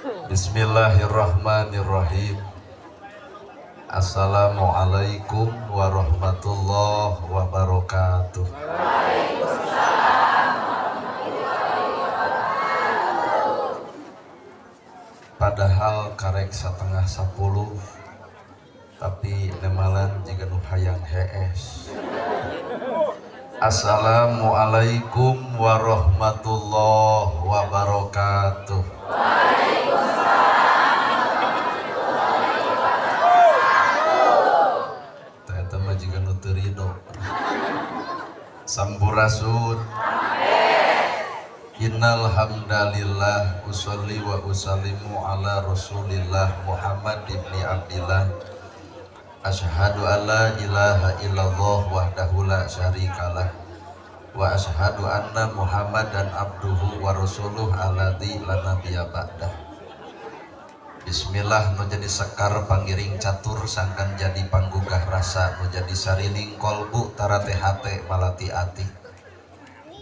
Bismillahirrahmanirrahim. Assalamualaikum warahmatullahi wabarakatuh. Waalaikumsalam warahmatullahi wabarakatuh. Padahal karek 9:30 tapi nemalan jiga nu hayang hees. Assalamualaikum warahmatullahi wabarakatuh. Waalaikumsalam warahmatullahi wabarakatuh. Tah eta mah jiga nu teu rido. Sampurasun. Innal hamdalillah usolli wa usallimu ala Rasulillah Muhammad ibni Abdillah. Asyhadu alla ilaha illallah wahdahu la syarikalah wa asyhadu anna Muhammadan abduhu wa rasuluh alladzi la nabiyya ba'dah. Bismillah nu jadi sekar pangiring catur sangkan jadi panggugah rasa nu jadi sarining kolbu tarate hate malati ati.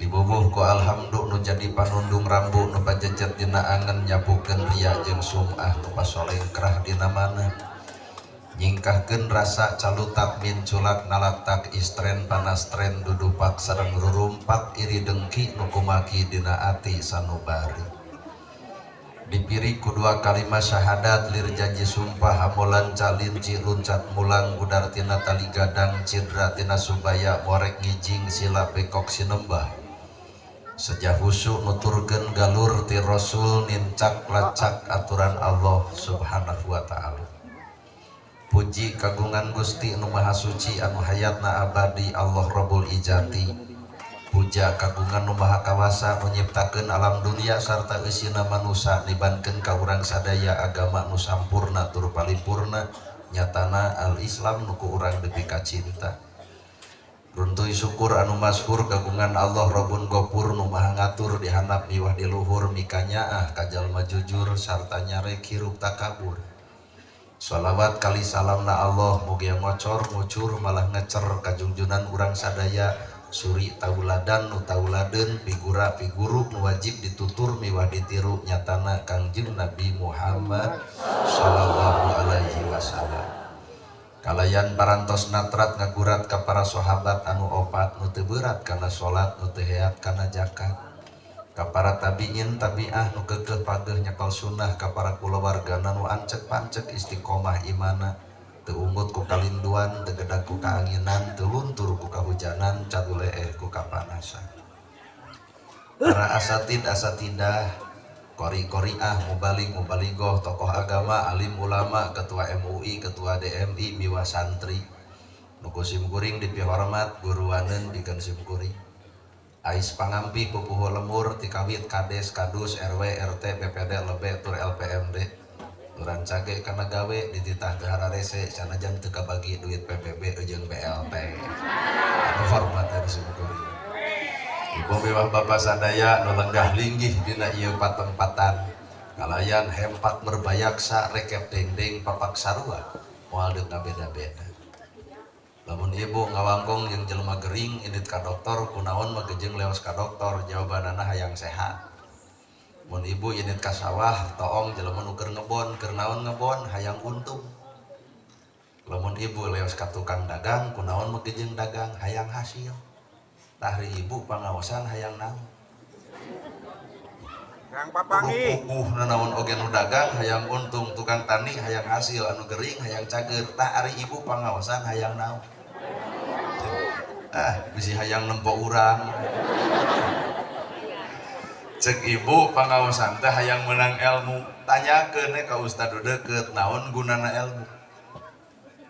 Dibubuh ku alhamdu nu jadi panundung rambu nu pajejet dina angen nyapukeun ria jeung sum'ah nu pasolengkrah dina mana. Nyingkahkeun rasa calutak minculak nalaktak istren panastren dudupak sareng rurumpak iri dengki nu kumaki dina ati sanubari. Dipiri ku dua kalimat syahadat lir janji sumpah hamolan calinci luncat mulang gudar tina tali gadang cidra tina subaya morek ngijing sila bekok sinembah. Sejah husu nuturkeun galur ti Rasul nincak lacak aturan Allah Subhanahu wa ta'ala. Puji kagungan Gusti nu Maha Suci anu hayatna abadi Allah Rabbul Ijati. Puja kagungan nu Maha Kawasa nu nyiptakeun alam dunia sarta eusina manusa nibankeun ka urang sadaya agama nu sampurna tur palipurna nyatana al-Islam nu ku urang dipika cinta. Runtuy syukur anu masyhur kagungan Allah Rabbun Gofur nu Maha Ngatur di handap miwah di luhur mikanyaah ka jalma jujur sarta nyarek hirup takabur. Shalawat kali salamna Allah mugia ngocor ngucur malah ngecer kajungjunan urang sadaya suri tauladan nu tauladeun figura figuru nu wajib ditutur miwah ditiru nyatana Kangjeng Nabi Muhammad sallallahu alaihi wasallam. Kalayan parantos natrat ngagurat ka para sahabat anu opat nu teu beurat kana salat nu teu heat kana zakat. Ka para tabiin tabiah nu keukeuh pageuh nyekal sunnah ka para kulawargana nu ancek pancek istiqomah imana teu ungut ku kalinduan teu gedag ku kaanginan teu luntur ku kahujanan caduleeh ku kapanasan. Para asatid asatidah kori-koriah mubalig mubaligoh tokoh agama alim ulama ketua MUI ketua DMI miwah santri nu ku simkuring dipihormat guruaneun pikeun simkuring. Ais pangampi pupuhu lemur tikawit kades kadus RW RT BPD lebe tur LPMD turan cage kana gawe dititah teu hararese sanajan teu kabagi duit PBB jeung BLT. Anu hormat dari simkuring. Ibu miwah bapak sadaya nu lenggah linggih dina ieu patempatan kalayan hempak merbayaksa rekep dengdeng papak sarua moal deuk ngabeda-beda. Lamun ibu ngawangkong jeung jelema gering indit ka dokter kunaon magejeng leos ka dokter jawabanana hayang sehat. Mun ibu indit ka sawah toong jelema nu keur ngebon keur naon ngebon hayang untung. Lamun ibu leos ka tukang dagang kunaon magejeng dagang hayang hasil. Tah ibu pangaosan hayang naon? Hayang papangi. Puguh nanaon oge nu dagang hayang untung, tukang tani hayang hasil, anu gering hayang cager. Tah ari ibu pangaosan hayang naon? Ah, bisi hayang nempo urang. Cek ibu pangaosan teh hayang menang ilmu. Tanyakeun ka ustad nu deukeut naon gunana ilmu.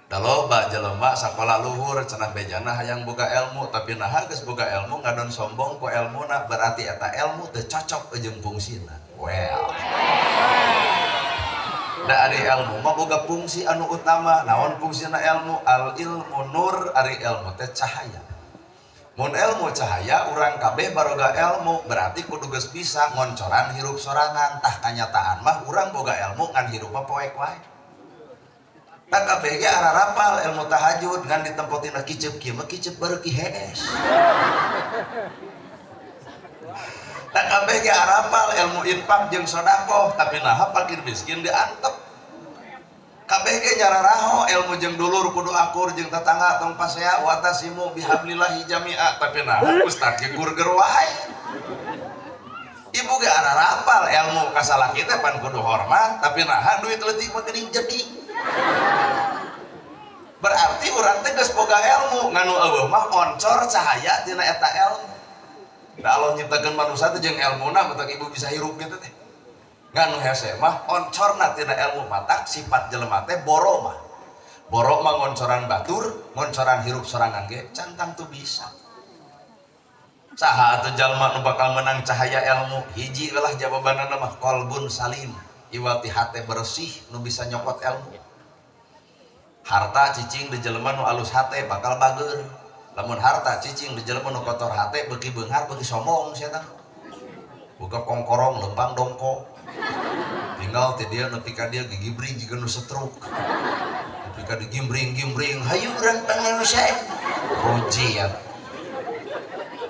Da loba jelema sakola luhur cenah bejana hayang boga ilmu tapi naha geus boga ilmu ngadon sombong ku elmuna berarti eta ilmu teu cocok jeung fungsina. Well. Da ari ilmu mah boga fungsi anu utama. Naon fungsina ilmu? Al ilmu nur, ari ilmu teh cahaya. Mun ilmu cahaya urang kabeh baroga ilmu berarti kudu geus bisa ngoncoran hirup sorangan. Tah kanyataan mah urang boga ilmu ngan hirup mah poek wae. Tak kabeh ge ararapal ilmu tahajud ngan ditempotina kicep kieu mah kicep bareuki hees. Tak kabeh ge arapal ilmu infak jeung sedekah, tapi naha fakir miskin diantep. Kabeh ge nyararaho ilmu jeung dulur kudu akur jeung tetangga tong pasea watasimu bihablillahi jami'a, tapi naha ustad ge gurger wae. Ibu ge ararapal ilmu ka salaki teh pan kudu hormat, tapi naha duit leutik mah geuning jadi. Berarti urang teh geus boga ilmu, ngan nu eueuh mah oncor cahaya tina eta ilmu. Da Allah nyiptakeun manusia teh jeung elmuna, matak ibu bisa hirup gitu teh. Ngan nu hese mah oncorna tina ilmu, matak sifat jelema teh boro mah. Boro mah ngoncoran batur, ngoncoran hirup sorangan ge can tangtu bisa. Saha atuh jalma nu bakal menang cahaya ilmu? Hiji lah jawabanna mah qalbun salim, iwati hate bersih nu bisa nyokot ilmu. Harta cicing di jelema nu alus hate bakal bager. Lamun harta cicing di jelema nu kotor hate beuki beunghar beuki sombong sia tah. Boga kongkorong lempang dongko. Tinggal teh dia nepi ka dia gigibring jiga nu stroke. Nepi ka digimbring-gimbring, hayu urang pangmanusia. Roji ya.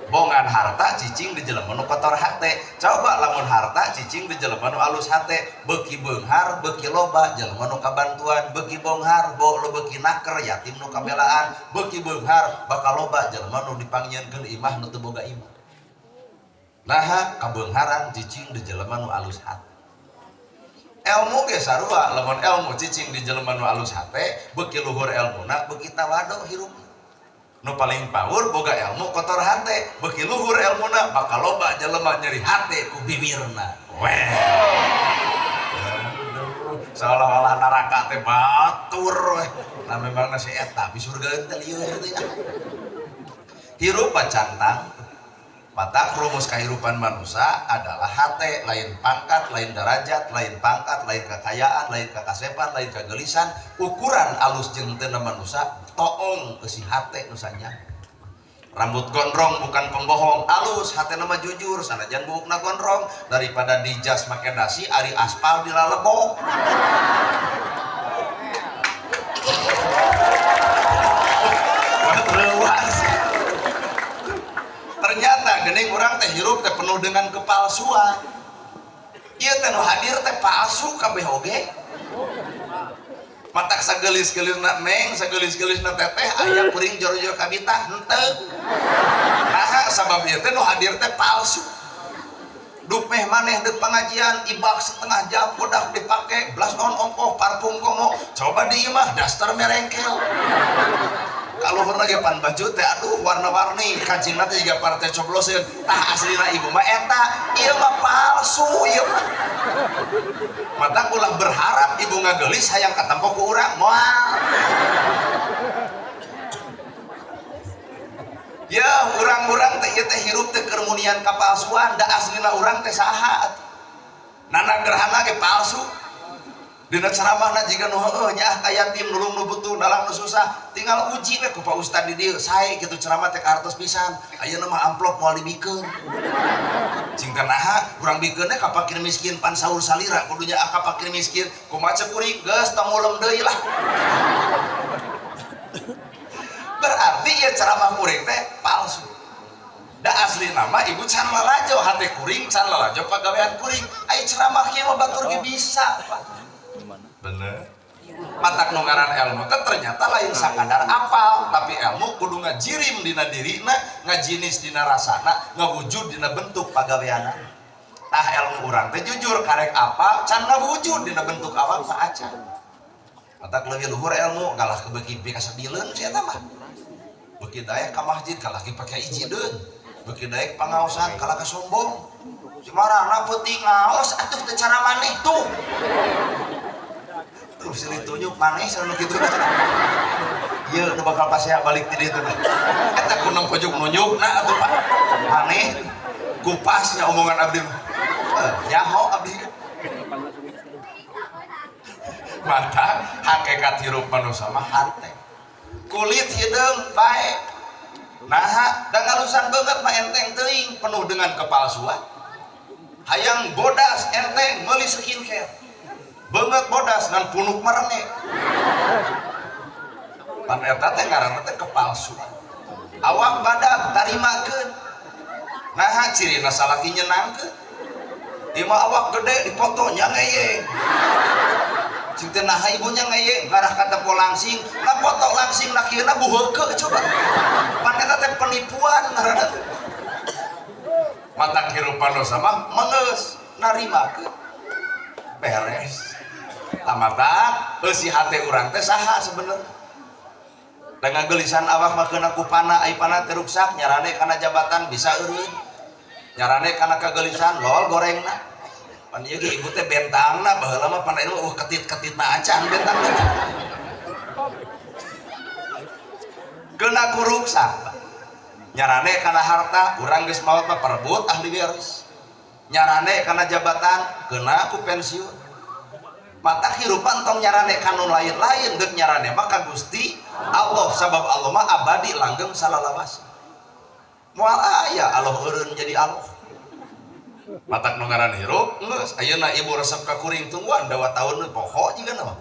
Bongan harta cicing di jelema nu kotor hate. Coba lamun harta cicing di jelema nu alus hate, beuki beunghar beuki loba jelema nu kabantuan, beuki bonghar bo lo beuki naker yatim nu kabelaan, beuki beunghar bakal loba jelema nu dipanggieunkeun imah nu teu boga imah. Naha kabeungharan cicing di jelema nu alus hate. Ilmu ge sarua, lamun ilmu cicing di jelema nu alus hate, beuki luhur elmuna beuki tawado hirupna. Nu paling power boga ilmu kotor hate, beuki luhur elmuna bakal loba jelema nyeri hate ku bibirna. Weh. Seolah-olah neraka teh batur weh. Nah memang nasi eta di surga teh lieur teh. Hirup cantang. Matak rumus kehidupan manusia adalah hate, lain pangkat, lain derajat, lain pangkat, lain kekayaan, lain kekasepan, lain kegelisan. Ukuran alus jeung teu manusia toong eusi hate nu sanyang. Rambut gondrong bukan pembohong, alus hate nama jujur, sanajan buukna gondrong daripada di jas make dasi ari aspal di lalebok. Ternyata geuning urang teh hirup teh penuh dengan kepalsuan. Ieu teh nu hadir teh palsu kabeh oge. Matak sagelis-gelisna neng, sagelis-gelisna teteh aya kuring jor-jor kabita henteu. Naha sabab ieu teh nu hadir teh palsu. Dup meh maneh deuk pengajian ibak setengah jam bodak dipake blush on ongkoh parfum komo coba di imah daster merengkel. Kalau pernah ge pan baju teh aduh warna-warni kancingna teh jiga partai cobloseun tah aslina ibu mah eta ieu mah palsu ieu mah. Matak ulah berharap ibu ngagelis hayang katempo ku urang moal. Ya urang-urang teh ieu teh hirup teh keur munian kapalsuan da aslina urang teh saha atuh. Nana gerhana ge palsu. Dina ceramahna jiga nu heueuh nyaah ka yatim nulung nu butuh dalang nu susah tinggal uji we ku Pak Ustad di dieu sae kitu ceramah teh kartos pisan ayeuna mah amplop moal dibikeun cing teh naha urang bikeun teh ka fakir miskin pan saur salira kudu nyaah ka fakir miskin kumaha cek kuring geus tong ngulem deui lah. Berarti ieu ceramah kuring teh palsu. Da asli nama ibu can lalajo hate kuring can lalajo pagawean kuring ai ceramah kieu mah batur ge bisa Pak. Bener. Matak nu ngaran ilmu teh ternyata lain sakadar apal, tapi ilmu kudu ngajirim dina dirina, ngajinis dina rasana, ngawujud dina bentuk pagaweanana. Tah ilmu urang teh jujur karek apal can ngawujud dina bentuk awak mah acan. Matak leuwih luhur ilmu kalah kebeuki pikasedileun sia eta mah. Beuki daek ka masjid kalah ge pake ijideun. Beuki daek pangaosan kalah ka sombong. Cimarana peuting ngaos atuh teh cara maneh tuh. Tuh silih tunjuk maneh sareng nu kitu. Ieu nu bakal pasea balik ti dieu teh. Eta ku pojok nunjukna atuh Pak. Maneh kupasnya omongan abdi mah. Nyaho abdi. Mata hakikat hirup manusia mah hate. Kulit hideung bae. Naha da ngalusan beungeut mah enteng teuing penuh dengan kepalsuan. Hayang bodas enteng meuli skincare. Beungeut bodas ngan punuk marenge. Pan eta teh ngaranna teh kepalsuan. Awak badag tarimakeun. Nah cirina salaki nyenangkeun. Ieu mah awak gede dipoto nya ngeyeng. Cing teh naha ibunya ngeyeng ngarah ka tempo langsing, na foto langsing na kieu na buheukeun coba. Pan eta teh penipuan ngaranna. Mata kehidupan dosa mah mengeus narimakeun. Beres. Lamata eusi hate urang teh saha sebenarnya. Da ngagelisan awak mah keuna ku pana, ai pana teh ruksak nyarane kana jabatan bisa eureun. Nyarane kana kagelisan lol gorengna. Pan ieu ge ibu teh bentangna baheula mah pan ieu mah ketit-ketitna acan bentangna. Keuna ku ruksak. Nyarane kana harta urang geus maot mah perebut ahli waris. Nyarane kana jabatan keuna ku pensiun. Mata hirupan tong nyarane kanu lain-lain deuk nyarane mah ka Gusti Allah sabab Allah mah abadi langgeng salalawas. Moal aya Allah eureun jadi Allah. Matak nu ngaran hirup geus ayeuna ibu resep ka kuring tungguan 2 tahun poho jiga mah.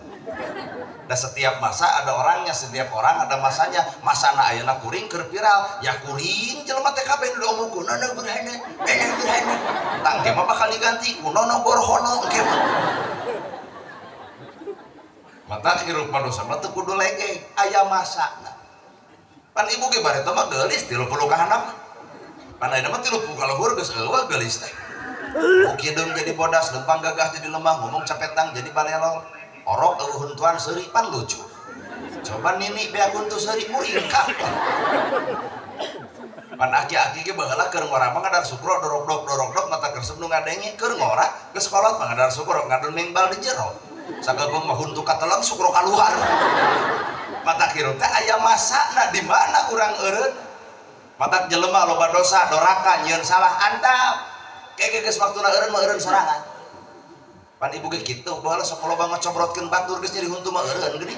Da setiap masa ada orangnya, setiap orang ada masanya. Masana ayeuna kuring keur viral, ya kuring jelema teh kabeh nu diomongkeun nono berhana, nono berhana. Tangke mah bakal diganti ku nono borhono engke mah. Mata hirup manusia mah teu kudu lege, aya masana. Pan ibu ge bareto mah geulis 30 ka handap. Pan ayeuna mah 30 ka luhur geus eueuh geulis teh. Ukideung jadi bodas, lempang gagah jadi lemah, ngomong capetang jadi balelol. Orok eueuh huntuan seuri pan lucu. Coba nini beak huntu seuri muringkak. Pan aki-aki ge baheula keur ngora mah ngadar sukro dorok-dok dorok-dok mata kersep nu ngadenge keur ngora geus kolot mah ngadar sukro ngadon mengbal di jero. Sagabung mah huntu kateleng sukro kaluar. Mata hirup teh aya masana di mana urang eureun. Mata jelema loba dosa doraka nyieun salah antap. Kege geus waktuna eureun mah eureun sorangan. Pan ibu ge kitu baheula sok loba ngocobrotkeun batur geus nyeri huntu mah eureun geuning.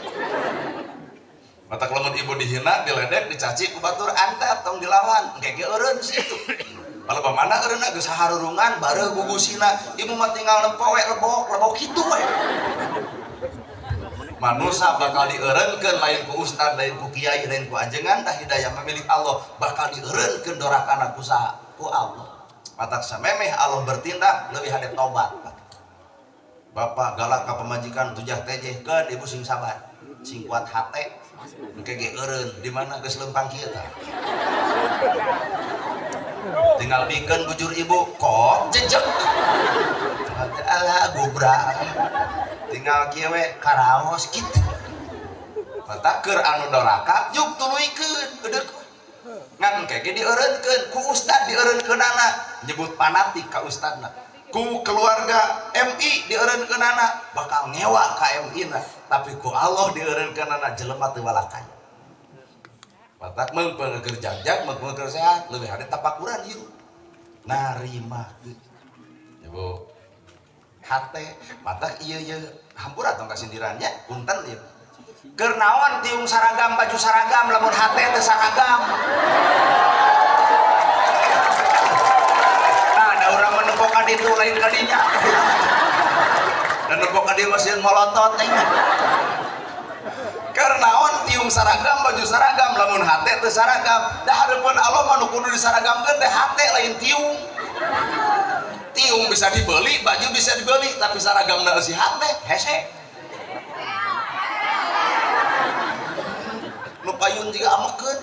Mata lamun ibu dihina, diledek, dicaci ku batur antap tong dilawan, engke ge eureun situ. Kalau mana eureunna geus haharurungan bareuh gugusina, ibu mah tinggal nempo we lebok, lebok kitu we. Manusa bakal dieureunkeun lain ku ustad, lain ku kiai, lain ku ajengan, dah hidayah mah milik Allah, bakal dieureunkeun dorakana ku saha? Ku Allah. Matak samemeh Allah bertindak leuwih hade tobat. Bapak galak ka pamajikan tujah tejeh keun ibu sing sabar, sing kuat hate, engke ge eureun di mana geus leumpang kieu tah. Tinggal bikeun bujur ibu kok jejek. Alah gubrak. Tinggal kieu we karaos kitu. Matak keur anu doraka juk tuluykeun eudeuk. Ngan engke ge dieureunkeun ku ustad dieureunkeunana nyebut fanatik ka ustadna. Ku keluarga MI dieureunkeunana bakal ngewa ka MI na, tapi ku Allah dieureunkeunana jelema teu walakaya. Matak meungpeung keur jagjag, meungpeung keur sehat, leuwih hade tapakuran hirup. Narimakeun. Ibu hate matak ieu ieu hampura tong kasindirannya punten ieu. Keur naon tiung saragam baju saragam lamun hate teu saragam. Nah, ada urang mah nempo ka ditu lain ka dinya. Dan nempo ka dieu masih molotot teh. Keur naon tiung saragam baju saragam lamun hate teu saragam. Da hareupeun Allah mah nu kudu disaragamkeun teh hate lain tiung. Tiung bisa dibeli, baju bisa dibeli, tapi saragamna eusi hate hese. Nu payun jiga amekeun.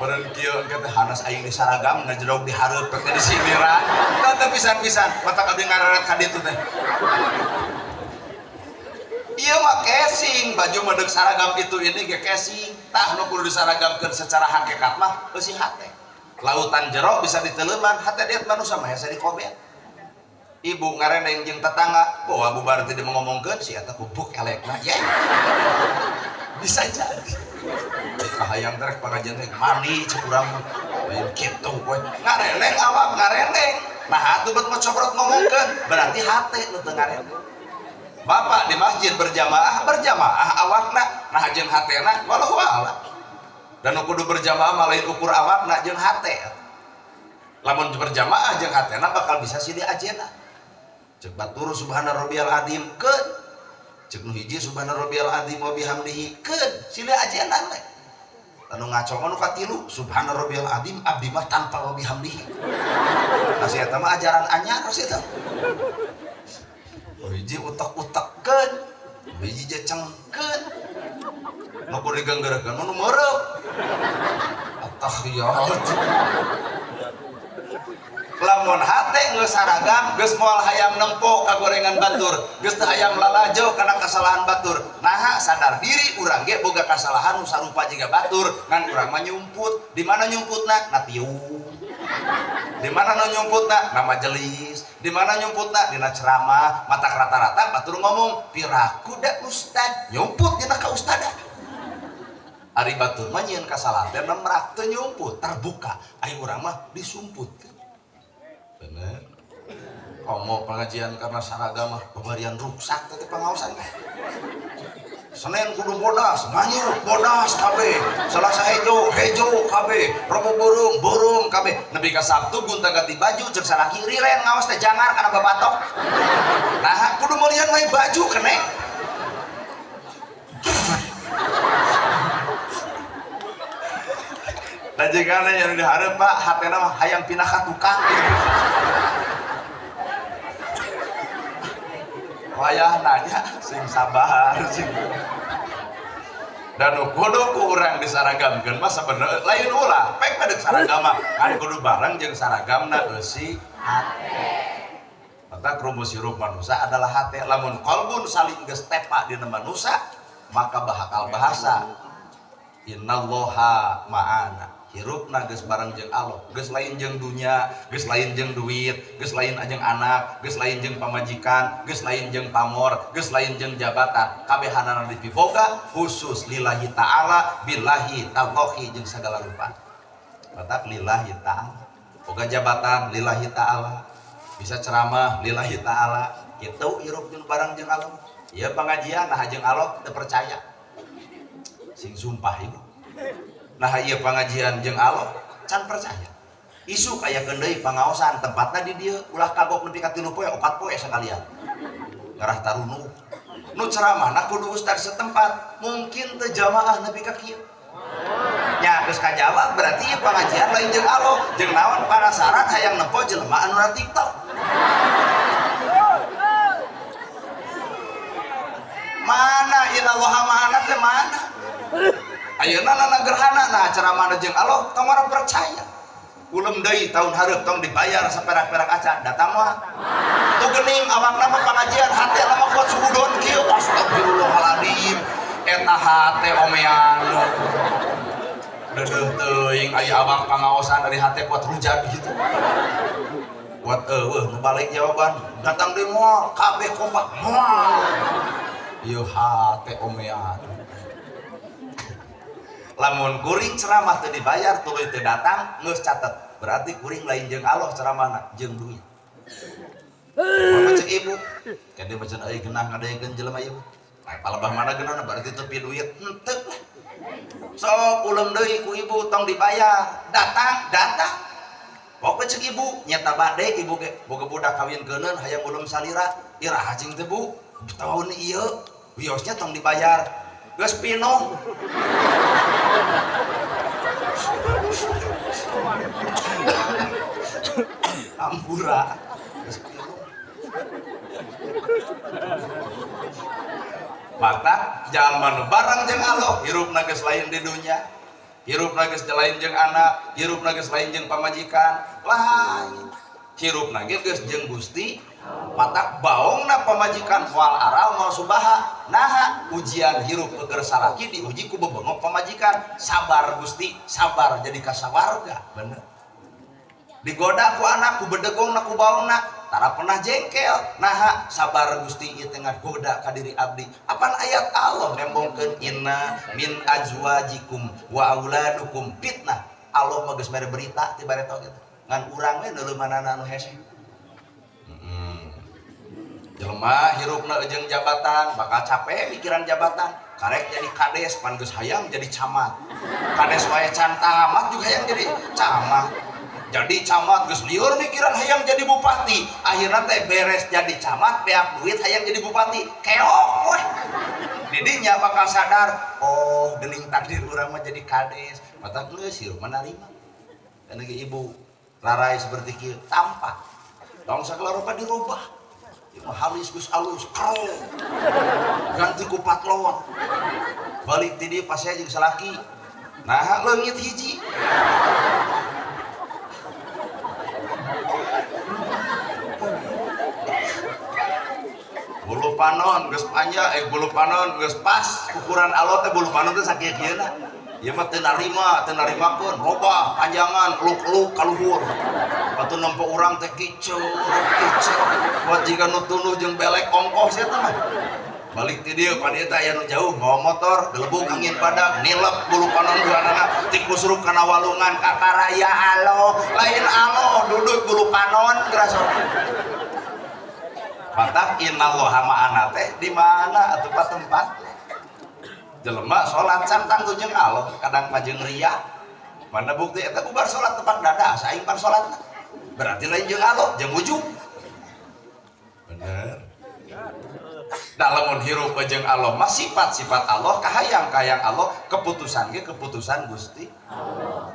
Beureun kieu engke teh hanas aing di saragam ngajedog di hareup teh di sindiran. Tah teh pisan-pisan matak abdi ngareret ka ditu teh. Ieu mah casing, baju mah deuk saragam itu ini ge casing. Tah nu kudu disaragamkeun secara hakikat mah eusi hate. Lautan jero bisa diteleuman, hate diet manusia mah hese dikobet. Ibu ngareneng jeung tetangga, bawa bubar teh ngomongkeun si eta pupuk elekna. Ye. Bisa jadi. Kahayang teh pangajian teh mandi cek urang mah. Lain kitu we. Ngareneng awak ngareneng. Nah atuh bet ngocobrot ngomongkeun, berarti hate nu teu ngareneng. Bapak di masjid berjamaah, berjamaah awakna, nah jeung hatena walau ala. Dan nu kudu berjamaah mah lain ukur awakna jeung hate. Lamun berjamaah jeung hatena bakal bisa silih ajena. Cek batur subhana rabbiyal azim keun. Cek nu hiji subhana rabbiyal azim wa bihamdihi keun, silih ajena we. Anu ngaco mah nu katilu, subhana rabbiyal azim abdi mah tanpa wa bihamdihi. Nah, si eta mah ajaran anyar si eta. Hiji utek-utekkeun, hiji jecengkeun. Nu kudu diganggeurkeun mah nu meureup. Attahiyat. Lamun hate geus saragam, geus moal hayang nempo ka gorengan batur, geus teu hayang lalajo kana kasalahan batur. Naha sadar diri urang ge boga kasalahan nu sarupa jiga batur, ngan urang mah nyumput. Di mana nyumputna? Na tiung. Di mana nu nyumputna? Na majelis. Di mana nyumputna? Dina ceramah. Mata rata-rata batur ngomong, piraku da ustad, nyumput dina ka ustada. Ari batur mah nyieun kasalahan teh nemrak teu nyumput, terbuka. Ari urang mah disumput. Bener. Komo pengajian karena saragam mah pemberian ruksak teh pengaosan teh. Senin kudu bodas, nganyuk bodas kabeh. Selasa hejo, hejo kabeh. Rebo beureum, beureum kabeh. Nepi ka Sabtu gonta-ganti baju ceuk salaki riren ngaos teh jangar kana babatok. Nah, kudu meulian wae baju kene. Lajengana yang dihareup Pak, hatena mah hayang pindah ka tukang. Wayah nanya sing sabar sing. Dan kudu ku urang disaragamkeun mah sabenerna lain ulah, pek mah deuk saragam mah kan kudu bareng jeung saragamna eusi hate. Maka rumus hirup manusia adalah hate. Lamun kolbun saling geus tepa dina manusia, maka bakal bahasa innallaha ma'ana. Hirupna geus bareng jeung Allah, geus lain jeung dunya, geus lain jeung duit, geus lain jeung anak, geus lain jeung pamajikan, geus lain jeung pamor, geus lain jeung jabatan. Kabehanana dipiboga khusus lillahi ta'ala, billahi tallahi jeung sagala rupa. Batak lillahi ta'ala. Boga jabatan lillahi ta'ala, bisa ceramah lillahi ta'ala. Kitu hirup jeung bareng jeung Allah. Ieu pengajian nah jeung Allah teu percaya. Sing sumpah ibu. Nah ieu pengajian jeung Allah can percaya. Isuk aya deui pangaosan tempatna di dieu ulah kagok nepi ka 3 poe 4 poe sakalian. Ngarah tarunuh. Nu ceramahna kudu ustad setempat, mungkin teu jamaah nepi ka kieu. Nya geus kajawab berarti ieu pengajian lain jeung Allah, jeung naon penasaran hayang nempo jelema anu na TikTok. Mana ilallaha ma'ana teh mana? Ayeuna nana gerhana nah ceramahna jeung Allah tong ora percaya. Ulem deui tahun hareup tong dibayar saperak-perak acan datang mah. Tuh geuning awakna mah pangajian hatena mah kuat suhudon kieu astagfirullahaladzim. Eta hate omean. Deudeuh teuing aya awak pangaosan dari hate kuat rujak gitu. Kuat eueuh nu balik jawaban datang deui moal kabeh kompak moal. Ieu hate omean. Lamun kuring ceramah teu dibayar tuluy teu datang geus catet berarti kuring lain jeung Allah ceramahna jeung duit. Mama cek ibu kade macan euy genah ngadegeun jelema ieu. Nah, palebah mana geunahna berarti teu pi duit henteu lah. Sok ulem deui ku ibu tong dibayar datang datang. Pokoknya cek ibu nyata bade ibu ge boga budak kawin keuneun hayang ulem salira iraha cing teh bu tahun ieu wiosnya tong dibayar geus pinoh. Ampura geus pinoh. Mata jalma nu bareng jeung Allah hirupna geus lain di dunya, hirupna geus lain jeung anak, hirupna geus lain jeung pamajikan, lain hirupna ge geus jeung Gusti. Mata baongna pamajikan moal aral moal subaha. Naha ujian hirup keur salaki diuji ku bebengok pamajikan. Sabar Gusti, sabar jadi kasawarga. Bener. Digoda ku anak, ku bedegongna ku baongna, tara pernah jengkel. Naha sabar Gusti ieu teh ngagoda ka diri abdi. Apan ayat Allah nembongkeun inna min azwajikum wa auladukum fitnah. Allah mah geus mere berita ti bareto kitu. Ngan urang we neuleumanana anu hese. Jelema hirupna jeung jabatan bakal capek mikiran jabatan. Karek jadi kades pan geus hayang jadi camat. Kades wae can tamat juga hayang jadi camat. Jadi camat geus lieur mikiran hayang jadi bupati. Akhirna teh beres jadi camat beak duit hayang jadi bupati. Keok we. Didinya bakal sadar, oh dening takdir urang mah jadi kades. Mata geus hirup mah narima. Dan lagi ibu rarai seperti kieu tampak. Tong sagala rupa dirubah. Ieu mah halis geus alus, kerong. Ganti ku patlon. Balik ti dieu pasea jeung salaki. Nah, leungit hiji. Bulu panon geus panjang, bulu panon geus pas ukuran alot teh bulu panon teh sakieu-kieuna. Ieu mah teu narima, teu narimakeun, robah panjangan, luk-luk ka luhur. Atuh nempo urang teh kiceu, kiceu. Buat jiga nu tunduh jeung belek ongkoh sia teh mah. Balik ti dieu pa dieu teh aya nu jauh mawa motor, gelebug angin badak, nilep bulu panon duanana, tikusruk kana walungan kakaraya alo, lain alo duduk bulu panon gerasok. Matak innallaha ma'ana teh di mana atuh pa tempat. Jelema salat santang tuh jeung Allah, kadang mah jeung riya. Mana bukti eta bubar salat tepak dada, asa aing pan salatna. Berarti lain jeung Allah, jeung ujug. Bener. Da lamun hirup jeung Allah mah sifat-sifat Allah, kahayang-kahayang Allah, keputusan ge keputusan Gusti Allah.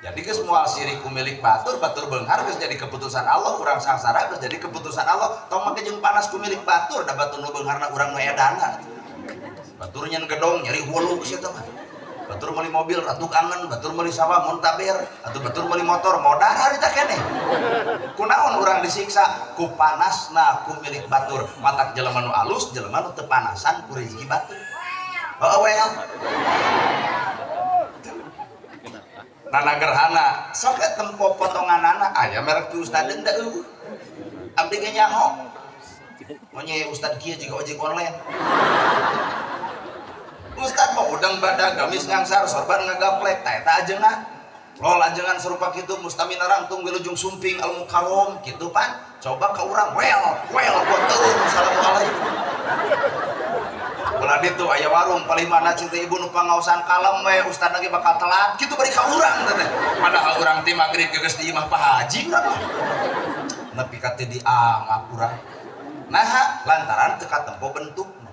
Jadi geus moal sirik ku milik batur, batur beunghar geus jadi keputusan Allah, urang sangsara geus jadi keputusan Allah. Tong make jeung panas ku milik batur, da batur nu beungharna urang nu edana. Batur nyen gedong nyeri hulu geus eta mah. Batur meuli mobil ratuk angen, batur meuli sawah muntaber, atuh batur meuli motor modar harita keneh. Kunaon urang disiksa ku panasna ku milik batur. Matak jelema nu alus, jelema nu teu panasan ku rezeki batur. Heueuh we. Nana gerhana sok tempo potonganana aya merek ti ustad da eueuh. Abdi ge nyaho. Mun ustad kieu jiga ojek online. Ustad mah udang badag gamis ngangsar sorban ngagaplek tah eta ajengan. Lol ajengan serupa kitu mustamina rangtung wilujeng sumping al mukarrom kitu pan. Coba ka urang well well boteun assalamualaikum. Ulah ditu aya warung palih mana cinta ibu nu pangaosan kalem we ustad lagi bakal telat kitu bari ka urang teh. Padahal urang ti magrib geus di imah Pak Haji urang mah. Nepi ka teu dianggap urang. Naha lantaran teu katempo bentukna.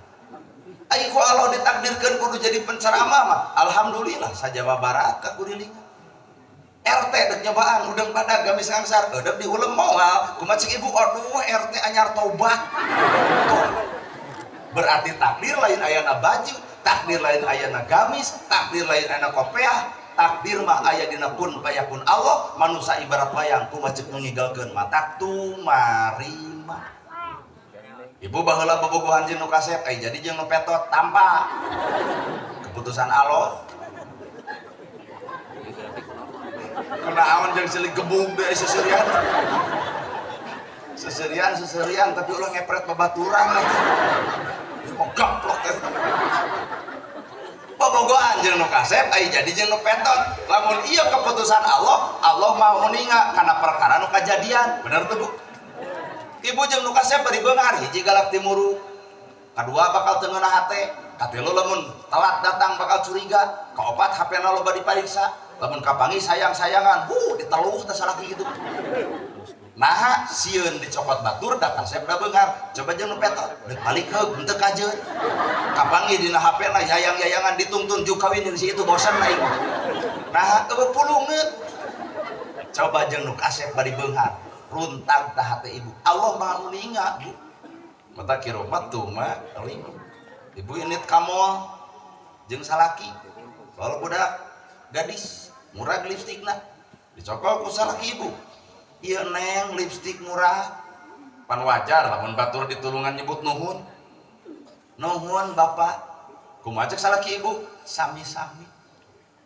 Ai ku Allah ditakdirkeun kudu jadi penceramah mah alhamdulillah sa Jawa Barat ka kurilingan. RT dek nyobaan udang badag gamis ngangsar eudeup diulem moal kumaha cek ibu aduh RT anyar tobat. Tuh. Berarti takdir lain ayana baju, takdir lain ayana gamis, takdir lain ayana kopiah, takdir mah aya dina kun payakun Allah, manusia ibarat wayang kumaha ceuk nu ngigalkeun matak tumarima. Ibu baheula bobogohan jeung nu kasep, ai jadi jeung nu petot tampa. Keputusan Allah. Kunaon jeung silih gebug deui seserian. Seserian seserian tapi ulah ngepret babaturan lah. Mau gaplok teh. Bobogohan jeung nu kasep ai jadi jeung nu petot. Lamun ieu keputusan Allah, Allah maha uninga kana perkara nu kajadian. Bener teu Bu? Ibu jeung nu kasep bari beunghar hiji galak timuru. Kadua bakal teu ngeunah hate, katilu lamun telat datang bakal curiga, kaopat HP-na loba dipariksa, lamun kapanggih sayang-sayangan, diteluh teh salaki kitu. Naha sieun dicokot batur da kasep da beunghar. Coba jeung nu petot, deuk balik heug henteu kajeun. Kapanggih dina HP-na yayang-yayangan ditungtun juk kawin jeung si itu bosan aing. Naha eueuh pulungeut. Coba jeung nu kasep bari beunghar, runtag tah hate ibu. Allah Maha uninga, Bu. Mata kiromat tuh mah ibu init ka mall jeung salaki. Kalau budak gadis murah lipstikna dicokol ku salaki ibu. Ieu neng lipstik murah. Pan wajar lamun batur ditulungan nyebut nuhun. Nuhun bapak. Kumaha cek salaki ibu? Sami-sami.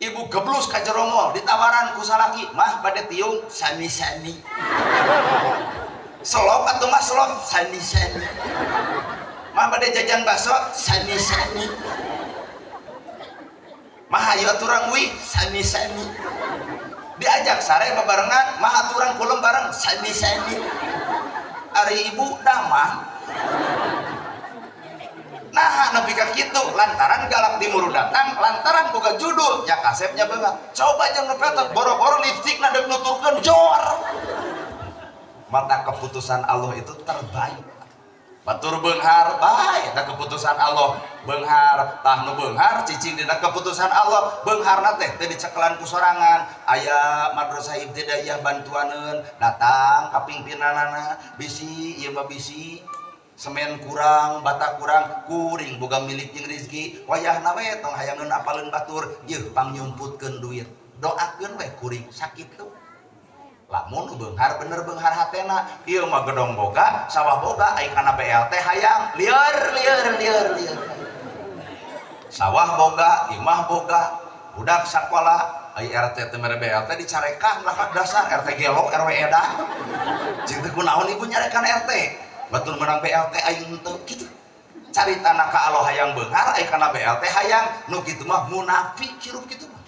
Ibu geblus ka jero mall ditawaran ku salaki, mah bade tiung sami-sami. Selop atuh mah selop sami-sami. Mah bade jajan bakso sami-sami. Mah hayu aturan uih sami-sami. Diajak sare babarengan, mah aturan kulem bareng sami-sami. Ari ibu damang. Nah, nepi ka kitu lantaran galak timuru datang, lantaran boga judul nya kasepnya beunghar. Coba jeung nu petot boro-boro lipstikna deuk nuturkeun jor. Mata keputusan Allah itu terbaik. Batur beunghar bae eta keputusan Allah. Beunghar tah nu beunghar cicing dina keputusan Allah. Beungharna teh teu dicekelan ku sorangan. Aya madrasah ibtidaiyah bantuaneun, datang ka pimpinanana, bisi ieu mah bisi semen kurang, bata kurang, kuring boga milik jeung rezeki. Wayahna we tong hayangeun apaleun batur, yeuh pangnyumputkeun duit. Doakeun we kuring sakitu. Lamun beunghar bener beunghar hatena, ieu mah gedong boga, sawah boga, ai kana BLT hayang, lieur lieur lieur lieur. Sawah boga, imah boga, budak sakola, ai RT teh mere BLT dicarekan lah dasar RT gelo RW edan. Cing teh kunaon ibu nyarekan RT? Batur menang BLT aing teu kitu. Caritana ka Allah hayang beunghar, ai kana BLT hayang, nu kitu mah munafik hirup kitu mah.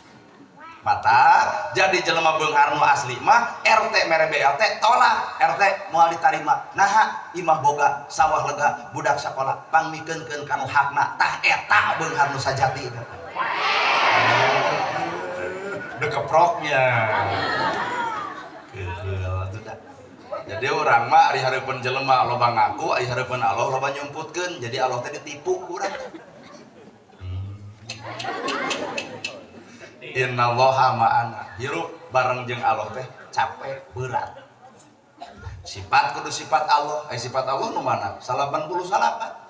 Mata jadi jelema beunghar nu asli mah RT mere BLT tolak, RT moal ditarima. Naha imah boga, sawah lega, budak sakola, pangmikeunkeun ka nu hakna. Tah eta beunghar nu sajati. Dekeproknya. Keheul atuh da. Jadi urang mah ari hareupeun jelema loba ngaku, ari hareupeun Allah loba nyumputkeun. Jadi Allah teh ditipu ku urang teh. Innallaha ma'ana. Hirup bareng jeung Allah teh capek berat. Sifat kudu sifat Allah. Ai sifat Allah nu mana? 89.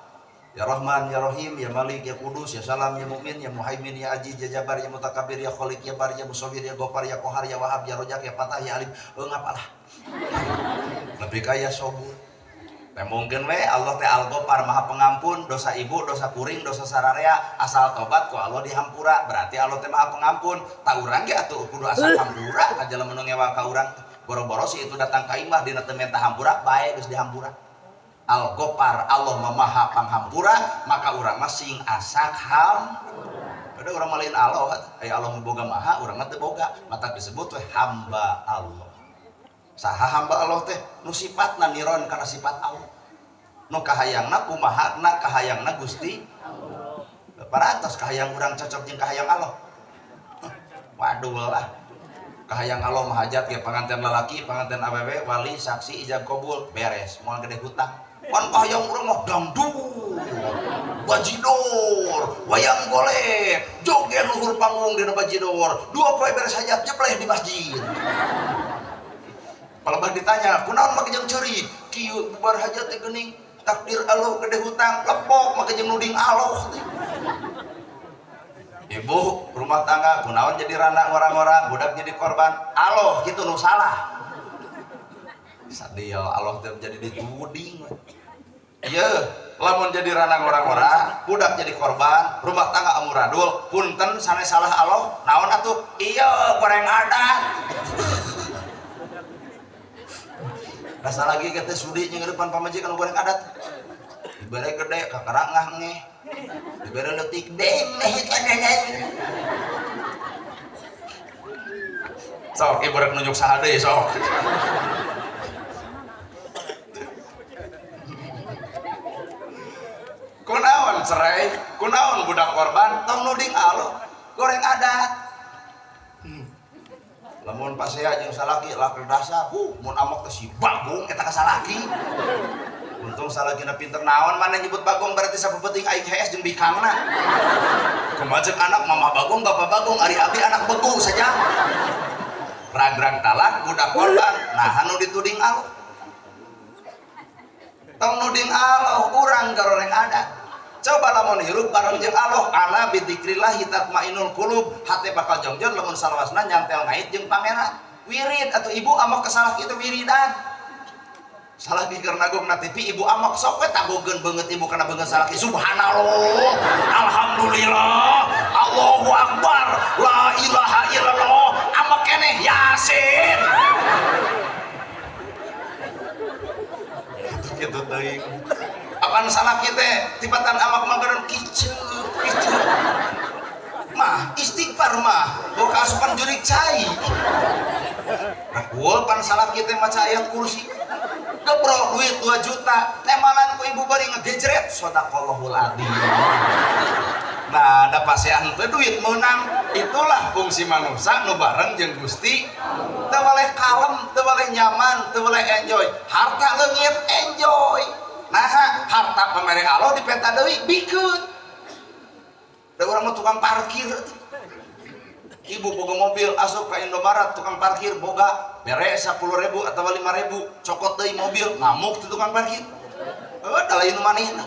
Ya Rahman, Ya Rahim, Ya Malik, Ya Kudus, Ya Salam, Ya Mu'min, Ya Muhaimin, Ya Aziz, Ya Jabbar, Ya Mutakabbir, Ya Khaliq, Ya Bar, Ya Musawwir, Ya Ghaffar, Ya Qahar, Ya Wahhab, Ya Rojak, Ya Fatah, Ya Alim. Ngapalah. Lebih kaya sobur. Teh mungkin we Allah teh Al-Ghaffar, Maha Pengampun, dosa ibu, dosa kuring, dosa sararea, asal tobat ku Allah dihampura. Berarti Allah teh Maha Pengampun. Tak urang ge atuh kudu asa hampura ka jelema nu ngewa ka urang. Boro-boro si itu datang ka imah dina teu menta hampura, bae geus dihampura. Al-Ghaffar, Allah Maha Panghampura, maka urang mah sing asak ham. Ada urang mah lain Allah, aya Allah mah boga maha, urang mah teu boga. Mata disebut we hamba Allah. Saha hamba Allah teh? Nu sifatna niron kana sifat Allah. Nu kahayangna kumaha na kahayangna Gusti Allah. Parantos kahayang urang cocok jeung kahayang Allah. Waduh lah. Kahayang Allah mah hajat ge panganten lalaki, panganten awewe, wali, saksi, ijab kabul, beres, moal gede hutang. Pan kahayang urang mah dangdut, bajidor, wayang golek, joget luhur panggung dina bajidor, dua poe beres hajat nyebleh di masjid. Palebah ditanya, kunaon make jeung ceurik? Kieu bubar hajat teh geuning, takdir Allah gede hutang, lepok make jeung nuding Allah teh. Ibu rumah tangga kunaon jadi rana ngora-ngora, budak jadi korban, Allah gitu nu salah. Sadil Allah teh jadi dituding. Ieu lamun jadi rana ngora-ngora, budak jadi korban, rumah tangga amuradul, punten sanes salah Allah, naon atuh? Ieu goreng adat. Rasa lagi kita sudi jeung depan pamajikan goreng adat. Dibere gede kakara ngah ngeh. Dibere leutik deng neh kanana. Sok ieu rek nunjuk saha deui sok. Kunaon cerai, kunaon budak korban, tong nuding Allah, goreng adat. Lamun pasea jeung salaki laki dasar, mun amok teh si Bagong eta ka salaki. Untung salakina pinter naon mana nyebut Bagong berarti sapepeting aing hees jeung bikangna. Kumaha ceuk anak mama Bagong, bapak Bagong, ari abdi anak begu saja. Ragrag talak budak korban, nah anu dituding Allah. Tong nuding Allah, urang garoreng adat. Coba lamun hirup bareng jeung Allah, ala bidzikrillah tatmainul qulub, hate bakal jongjon lamun salawasna nyantel ngait jeung pangeran. Wirid atau ibu amok kesalah kitu wiridan. Salah di keur nagog na TV ibu amok sok we tagogeun beungeut ibu kana beungeut salaki. Subhanallah, alhamdulillah, Allahu akbar, la ilaha illallah, amok keneh Yasin. Gitu teuing. Apaan salah kita tibatan amak magaran kicu kicu mah istighfar mah bawa keasupan jurik cai rakul pan salah kita maca ayat kursi gebrok duit 2 juta temalan ku ibu bari ngegejret sodaqallahul adzim. Nah ada pasean teh duit menang, itulah fungsi manusia nu bareng jeung Gusti. Teu boleh kalem, teu boleh nyaman, teu boleh enjoy. Harta leungit enjoy. Nah, harta Harta pamere Allah dipenta deui bikeun. Da urang mah tukang parkir. Ibu boga mobil asup ka Indomaret tukang parkir boga bere 10.000 atau 5.000 cokot deui mobil ngamuk ti tukang parkir. Heuh da lain manehna.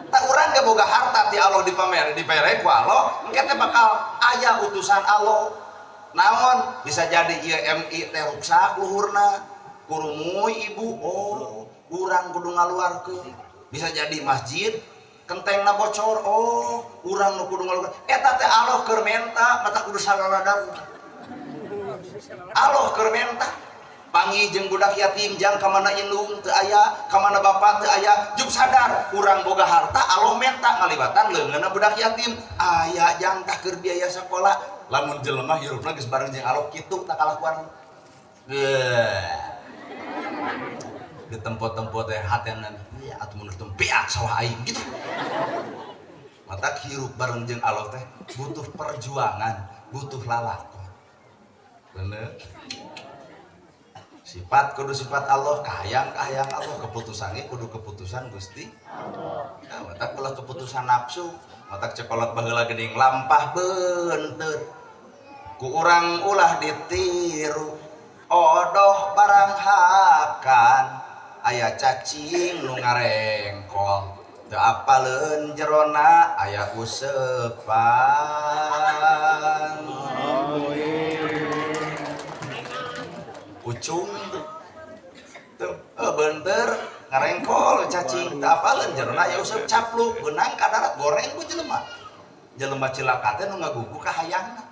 Tak urang ge boga harta ti Allah dipamere dipere ku Allah engke teh bakal aya utusan Allah. Naon bisa jadi ieu MI teh ruksak luhurna kurumuy ibu oh urang kudu ngaluarkeun. Bisa jadi masjid kentengna bocor oh urang nu kudu ngaluarkeun. Eta teh Allah keur menta mata kudu sagaladar. Allah keur menta panggih jeung budak yatim jang ka mana indung teu aya ka mana bapak teu aya juk sadar urang boga harta Allah menta ngalibatan leungeunna budak yatim aya jang tah keur biaya sakola. Lamun jelema hirupna geus bareng jeung Allah kitu tak kalakuan. Di tempat-tempat teh hatena ya atuh mun teu beak sawah aing gitu. Mata hirup bareng jeung Allah teh butuh perjuangan, butuh lalakon. Bener. Sifat kudu sifat Allah, kahayang-kahayang Allah, keputusannya kudu keputusan Gusti Allah. Nah, mata ulah keputusan nafsu, mata cekolot baheula geuning lampah beunteur. Ku urang ulah ditiru, odoh barang hakan, aya cacing nu ngarengkol, teu apaleun jerona aya useupan. Ucung tuh beunteur ngarengkol cacing teu apaleun jerona aya useup capluk beunang ka darat goreng ku jelema. Jelema cilaka teh nu ngagugu ka hayangna.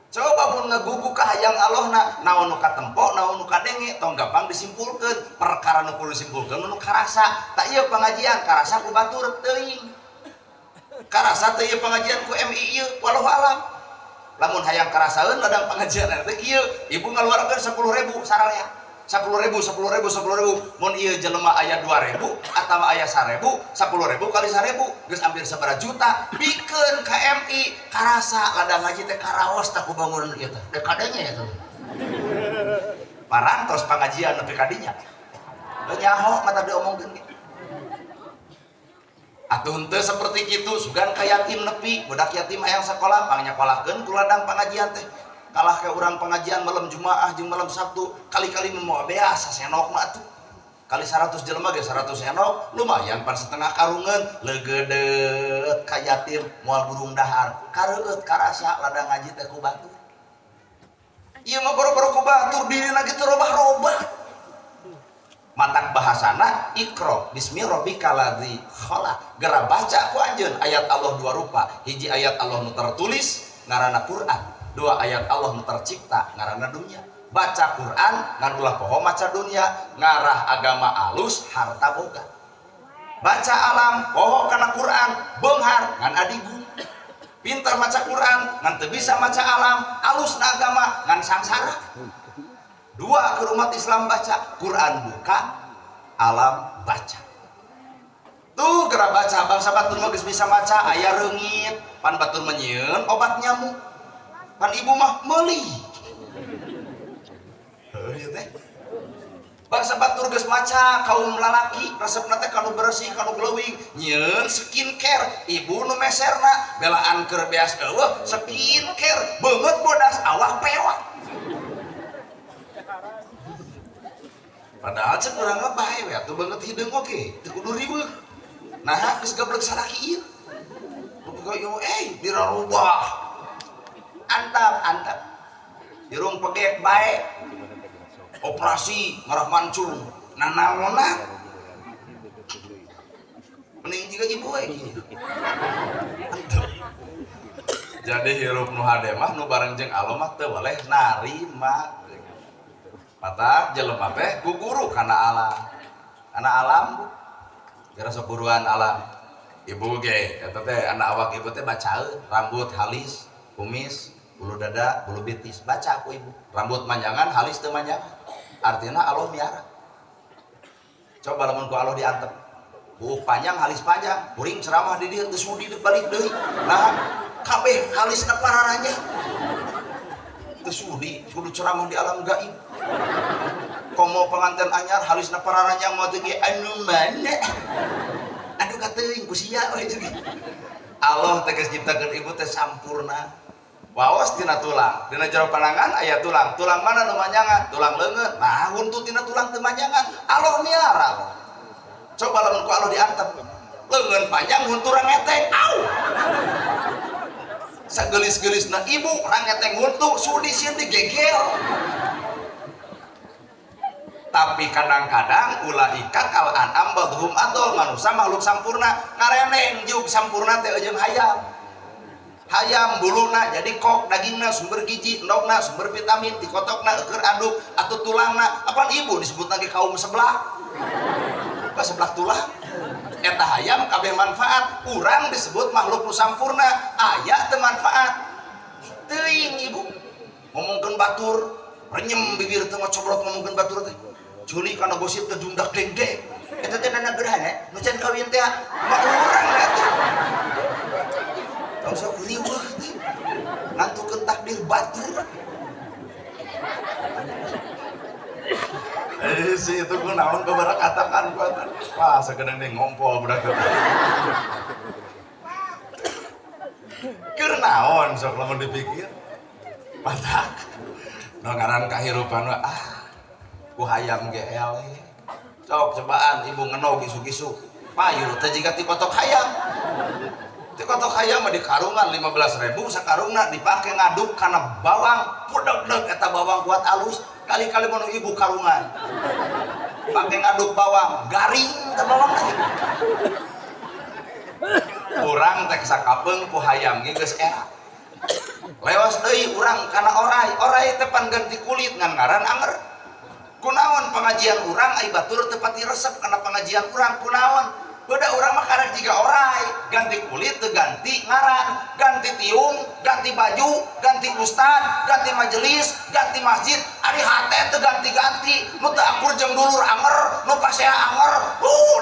Coba mun ngagugu ka hayang Allahna naon nu katempo naon nu kadenge tong gampang disimpulkeun perkara nu kudu disimpulkeun nu karasa. Tak ieu pangajian karasa ku batur teuing. Karasa teu ieu pangajian ku MI ieu wallahu alam. Lamun hayang karasaeun ladang pengajian teh kieu ibu ngaluarkeun 10.000 sararea 10.000 10.000 10.000 mun ieu jelema aya 2.000 atawa aya 1.000 10.000 kali 1.000 geus hampir sabaraha juta bikeun ka MI karasa ladang ngaji teh karaos tah ku bangunan ieu teh dek kadenge eta parantos pangajian nepi ka dinya nyaho mata diomongkeun ge. Atuh henteu seperti kitu sugan ka yatim nepi budak yatim hayang sakola pangnyakolakeun ku ladang pangajian teh kalah ka urang pengajian malam Jumaah jeung malam Sabtu kali-kali moal beas sasenok mah atuh kali 100 jelema ge 100 senok lumayan pan setengah karungeun leugeudeuh ka yatim moal burung dahar kareueut karasa ladang ngaji teh ku batur ieu mah boro-boro ku batur dirina ge teu robah-robah. Matak bahasana Iqra bismi rabbikal ladzi khalaq geura baca ku anjeun ayat Allah dua rupa hiji ayat Allah nu tertulis ngaranna Quran dua ayat Allah nu tercipta ngaranna dunya baca Quran ngan ulah poho maca dunya ngarah agama alus harta boga baca alam poho kana Quran beunghar ngan adigung pintar maca Quran ngan teu bisa maca alam alus na agama ngan sangsara. Dua ke umat Islam baca Quran buka alam baca tuh gerak baca bangsa batur mah geus bisa maca aya reungit pan batur menyieun obat nyamuk pan ibu mah meuli heuh ieu teh bangsa batur geus maca kaum lalaki resepna teh kanu bersih kanu glowing nyieun skincare ibu nu meserna belaan keur beas eueuh skincare beungeut bodas awak pewak. Padahal cek urang mah bae we atuh beungeut hideung oge teu kudu riweuh. Nah geus gablek salaki ieu. Boga ieu dirarubah. Antap antap. Irung pegek bae. Operasi ngarah mancung. Nanaonna? Mending jiga ibu we kieu. Antep. Jadi hirup nu hade mah nu bareng jeung Allah mah teu weleh narima. Matak jelema teh guguru kana alam. Kana alam bu. Gara sok buruan alam. Ibu ge eta teh anak awak ibu teh bacaeun rambut halis, kumis, bulu dada, bulu betis baca ku ibu. Rambut manjangan, halis teu manjangan. Artina Allah miara. Coba lamun ku Allah diantep. Buuk panjang, halis panjang, kuring ceramah di dieu geus sudi balik deui. Nah, kabeh halisna pararanya. Teu sudi, kudu ceramah di alam gaib. Komo pengantin anyar halisna pararanya mau teu anu mana? Buka teuing ku sia we jeung. Allah teh geus nyiptakeun ibu teh sampurna. Waos tina tulang, dina jero panangan aya tulang. Tulang mana nu manjangan? Tulang leungeun. Nah, huntu tina tulang teu manjangan. Allah miara. Coba lamun ku Allah diantep. Leungeun panjang huntu rangeteng. Au. Sagelis-gelisna ibu rangeteng huntu sudi sieun digegel. Tapi kadang-kadang ulaika kal an'am badhum adol, manusia makhluk sampurna ngareneng juk sampurna teh jeung hayam. Hayam buluna jadi kok, dagingna sumber gizi, endogna sumber vitamin, dikotokna eueur aduk atau tulangna. Apaan ibu disebut lagi kaum sebelah? Apa sebelah tulang? Eta hayam kabeh manfaat, urang disebut makhluk nu sampurna, aya teu manfaat. Teuing ibu ngomongkeun batur, renyem bibir teh ngocobrot ngomongkeun batur teh. Juli kana gosip teh dundak dengdek. Eta teh nana gerhana nu can kawin teh mah urang atuh. Tong sok riweuh teh. Nantukeun takdir batur. Si itu ku naon babarakatakan ku atuh. Wah, sakedeung deui ngompol budak teh. Keur naon sok lamun dipikir? Matak. Nu ngaran kahirupan mah ah ku hayam ge eleh. Sok cobaan ibu ngenog isuk-isuk. Payu teh jiga ti kotok hayam. Ti kotok hayam mah di karungan 15.000 sakarungna dipake ngaduk kana bawang, pudeg-deg eta bawang kuat alus, kali-kali mun ibu karungan. Pake ngaduk bawang, garing teh bawang teh. Urang teh sakapeung ku hayam ge geus era. Lewas deui urang kana orai, orai teh pan ganti kulit ngan ngaran anger. Kunaon pengajian urang ai batur teu pati resep kana pengajian urang kunaon? Beda urang mah karek jiga orai, ganti kulit teu ganti ngaran, ganti tiung, ganti baju, ganti ustad, ganti majelis, ganti masjid, ari hate teu ganti-ganti, nu teu akur jeung dulur anger, nu pasea anger,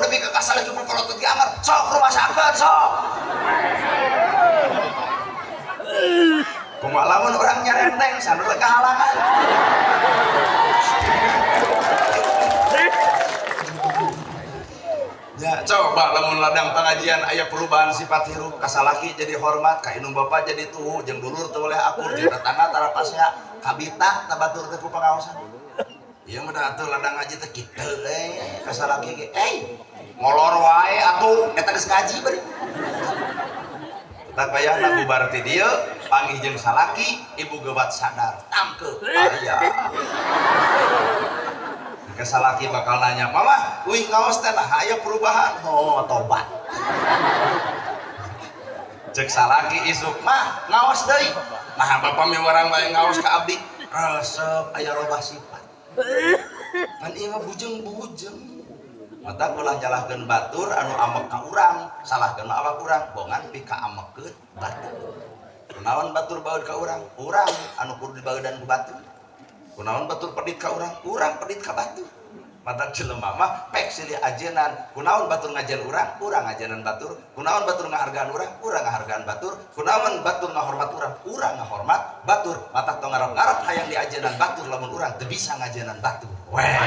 nepi ka kasale cukup kolot teu anger, sok rumasakeun sok. Kumaha lamun urang nyarenteng sanur kahalangan. Ya, coba lamun ladang pengajian aya perubahan sifat hirup, kasalaki jadi hormat, ka indung bapa jadi tuhu, jeung dulur teu boleh akur, jeung tetangga tara pasea, kabita ta batur teh ku pangaosan. Ieu mah da atuh ladang ngaji teh kitu kasalaki ge. Ngolor wae atuh, eta geus ngaji bari. Tak bayangna bubar ti dieu, panggih jeung salaki, ibu gebat sadar, tangkeup aya. Kesalaki bakal nanya, mama, wih ngaos teh nah aya perubahan, oh tobat. Cek salaki isuk, mah ngaos deui. Nah bapak miwarang wae ngaos ka abdi, resep aya robah sifat. Pan ieu mah bujeng-bujeng. Mata ulah nyalahkeun batur anu amek ka urang, salahkeun mah awak urang, bongan pika amekeun batur. Kunaon batur baeud ka urang? Urang anu kudu dibaeudan ku batur. Kunaon batur pedit ka urang? Urang pedit ka batur. Mata jelema mah pek silih ajenan. Kunaon batur ngajen urang? Urang ngajenan batur. Kunaon batur ngahargaan urang? Urang ngahargaan batur. Kunaon batur ngahormat urang? Urang ngahormat batur. Mata tong ngarep-ngarep hayang diajenan batur lamun urang teu bisa ngajenan batur. Weh.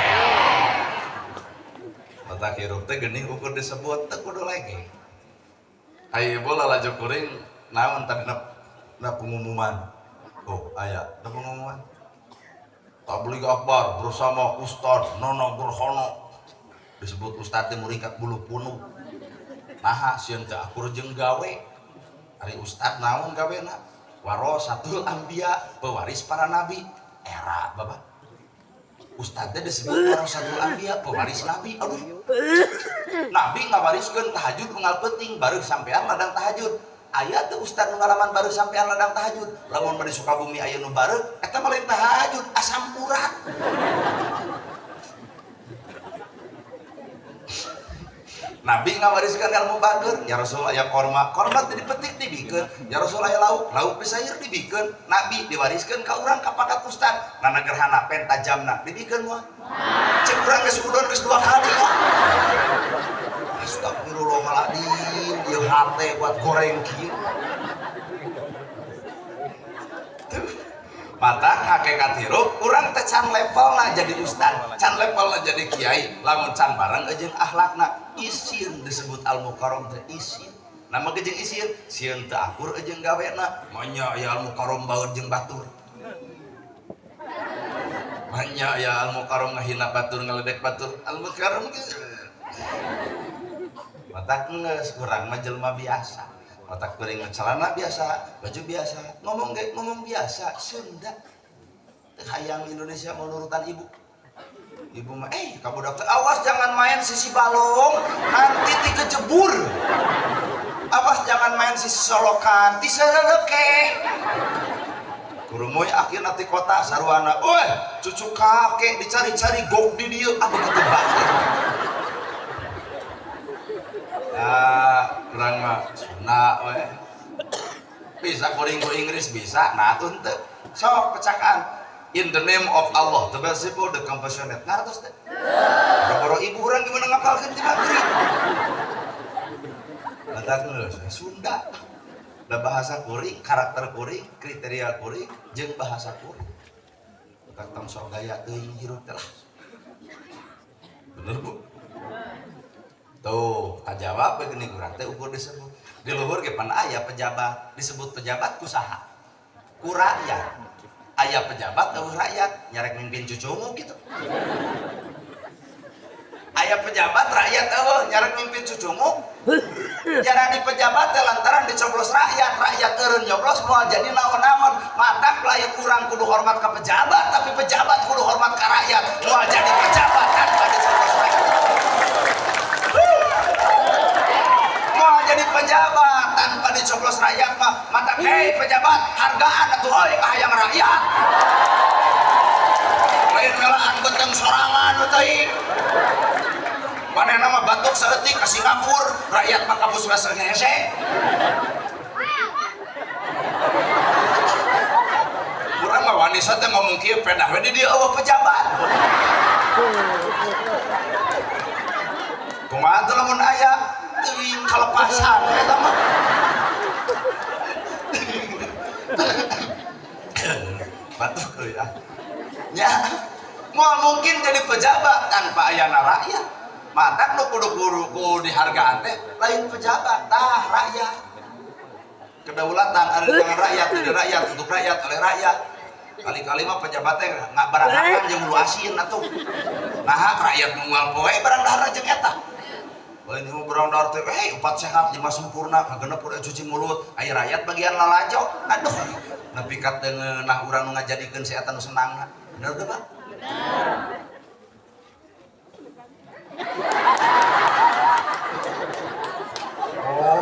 Mata hirup teh geuning ukur disebut teu kudu lege. Aya ibu lalajo kuring naon tadi na pengumuman. Oh, aya na pengumuman. Tabligh Akbar bersama Ustad Nono Burhono. Disebut Ustad teh muringkak bulu punuk. Naha sieun teu akur jeung gawe. Ari Ustad naon gawena? Warasatul Anbiya, pewaris para nabi. Era bapak. Ustad teh disebut warasatul Anbiya, pewaris nabi. Aduh. Nabi ngawariskeun tahajud unggal peuting bareuh sampean ladang tahajud. Aya teu ustad nu ngalaman bareuh sampean ladang tahajud. Lamun bade Sukabumi aya nu bareuh, eta mah lain tahajud, asam urat. Nabi ngawariskeun ilmu bageur, ya Rasul aya korma, korma teh dipetik dibikeun, ya Rasul aya lauk, lauk disayur dibikeun. Nabi diwariskeun ka urang ka pakat ustad. Nana gerhana pen tajamna dibikeun moal. Cek urang geus udon geus 2 kali. Astagfirullahaladzim, ieu hate buat goreng kieu. Tuh, Mata hakikat hirup urang teh can levelna jadi ustad, can levelna jadi kiai, lamun can bareng jeung akhlakna. Isin disebut al mukarram teh isin. Nama ge jeung isin, sieun teu akur jeung gawena, manya aya al mukarram baur jeung batur. Manya aya al mukarram ngahina batur, ngaledek batur, al mukarram ge. Matak geus urang mah jelema biasa. Otak kuring celana biasa, baju biasa, ngomong ge ngomong biasa, Sunda. Teu hayang Indonesia mau nurutan ibu. Ibu mah, kamu dokter, awas jangan main sisi balong, nanti dikejebur. Awas jangan main sisi solokan, tisereke. Kurumuy akhirna ti kota saruana, "Woi, cucu kakek dicari-cari gok di dieu." Ah, begitu banget. Ah, kurang mah Sunda we. Bisa kuring ku Inggris bisa, nah atuh henteu. Sok pecakan. In the name of Allah, the merciful, the compassionate. Ngartos teh. Boro-boro ibu urang gimana ngapalkeun ti maghrib. Matak geus Sunda. Da bahasa kuring, karakter kuring, kriteria kuring, jeung bahasa kuring. Matak tong sok gaya teuing hirup teh lah. Bener, Bu? Tuh, kajawab begini kurang teh ukur disebut. Di luhur ge pan aya pejabat, disebut pejabat ku saha? Ku rakyat. Aya pejabat eueuh rakyat, nyarek mimpin cucungu gitu. Aya pejabat rakyat eueuh nyarek mimpin cucungu. Jara di pejabat teh lantaran dicoblos rakyat, rakyat eureun nyoblos moal jadi naon-naon. Matak lain urang kudu hormat ka pejabat, tapi pejabat kudu hormat ka rakyat. Moal jadi pejabat tanpa dicoblos rakyat. Moal jadi pejabat tanpa dicoblos rakyat mah. Matak hei pejabat, hargaan atuh euy ka hayang rakyat. Lain melaan beteng sorangan teuing. Manehna mah batuk saeutik ka Singapura, rakyat mah ka puskesmas hese. Urang mah wanisa teh ngomong kieu pedah we di dieu eueuh pejabat. Kumaha teh lamun aya teuing kalepasan eta mah. Batuk euy ah. Nya, moal mungkin jadi pejabat tanpa ayana rakyat. Matak nu kudu kudu dihargaan teh lain pejabat, tah rakyat. Kedaulatan ada di tangan rakyat, dari rakyat, untuk rakyat, oleh rakyat. Kali-kali mah pejabat teh nggak barang makan jeung hulu asin atuh. Nah, rakyat nu poe barang dahar jeung eta. Lain mah barang dahar teh, 4 sehat, 5 sempurna, kagenep udah cuci mulut, aya rakyat bagian lalajo. Aduh, nepi ka teu ngeunah urang nu ngajadikeun si eta nu senangna. Bener teu, Pak? Bener. Oh,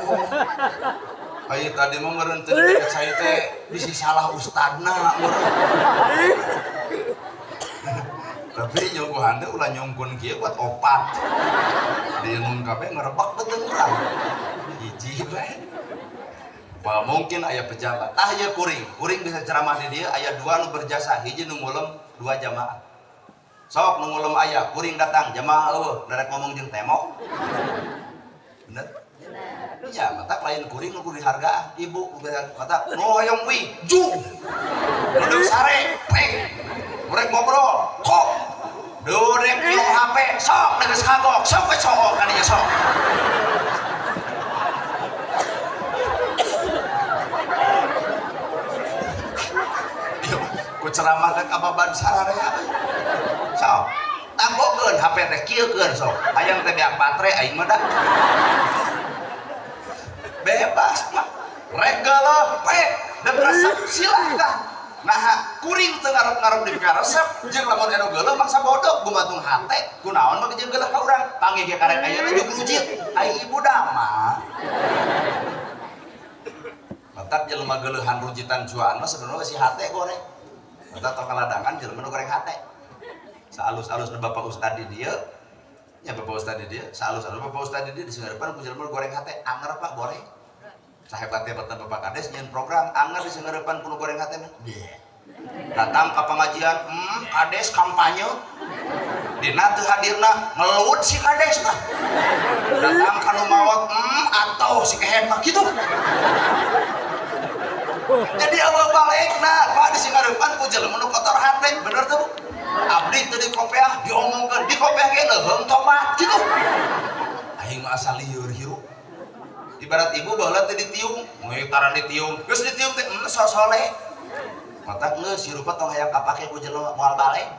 ayo tadi mah meureun teu deket saya teh bisi salah ustadna meureun. Tapi nyuguhan teh ulah nyungkun kieu buat opat. Diinum kabeh ngerebak beuteung urang. Hiji bae. Wah, mungkin aya pejabat. Tah ieu kuring, kuring bisa ceramah di dieu aya dua nu berjasa, hiji nu ngulem, dua jamaah. Sok nu ngulem aya, kuring datang, jamaah eueuh, darek ngomong jeung tembok. Bener? Iya, matak lain kuring nu kudu dihargaan, ibu kudu matak nu hoyong wi, ju. Nu deuk sare, pek. Murek ngobrol, kok. Durek nyong HP, sok geus kagok, sok we cowok ka dieu sok. Ku ceramah teh kababan sararea. Sok, tanggokeun HP teh kieukeun sok. Hayang teh beak baterai aing mah da. Bebas mah. Rek geuleuh pek, dan resep silahkan. Nah, kuring teu ngarep-ngarep di karesep jeung lamun anu geuleuh mangsa bodoh gumantung hate kunaon mah jeung geuleuh ka urang panggih ge karek ayeuna jeung rujit ai ibu dama. Matak jelema geuleuhan rujitan cuaan mah sebenarnya si hate goreng. Matak tong kaladangan jelema nu goreng hate. Saalus-alus nu bapak ustad di dieu, nya bapak ustad di dieu, saalus-alus bapak ustad di dieu di singeurepan ku jelema nu goreng hate, anger Pak goreng. Sahebat-hebatna bapak kades nyieun program anger di singeurepan ku nu goreng hate mah. Datang ke pengajian, kades kampanye. Dina teu hadirna ngelut si kades mah. Datang ka nu maot, atau si kehed mah kitu. Jadi awal balikna, Pak, di singareupan ku jelema nu kotor hate, bener teu, Bu? Abdi teu dikopeah, diomongkeun, dikopeah ge leuheung tobat gitu. Aing mah asa lieur hirup. Ibarat ibu baheula teh ditiung, moe tara ditiung. Geus ditiung teh so soleh. Matak geus hirup tong hayang kapake ku jelema moal balik.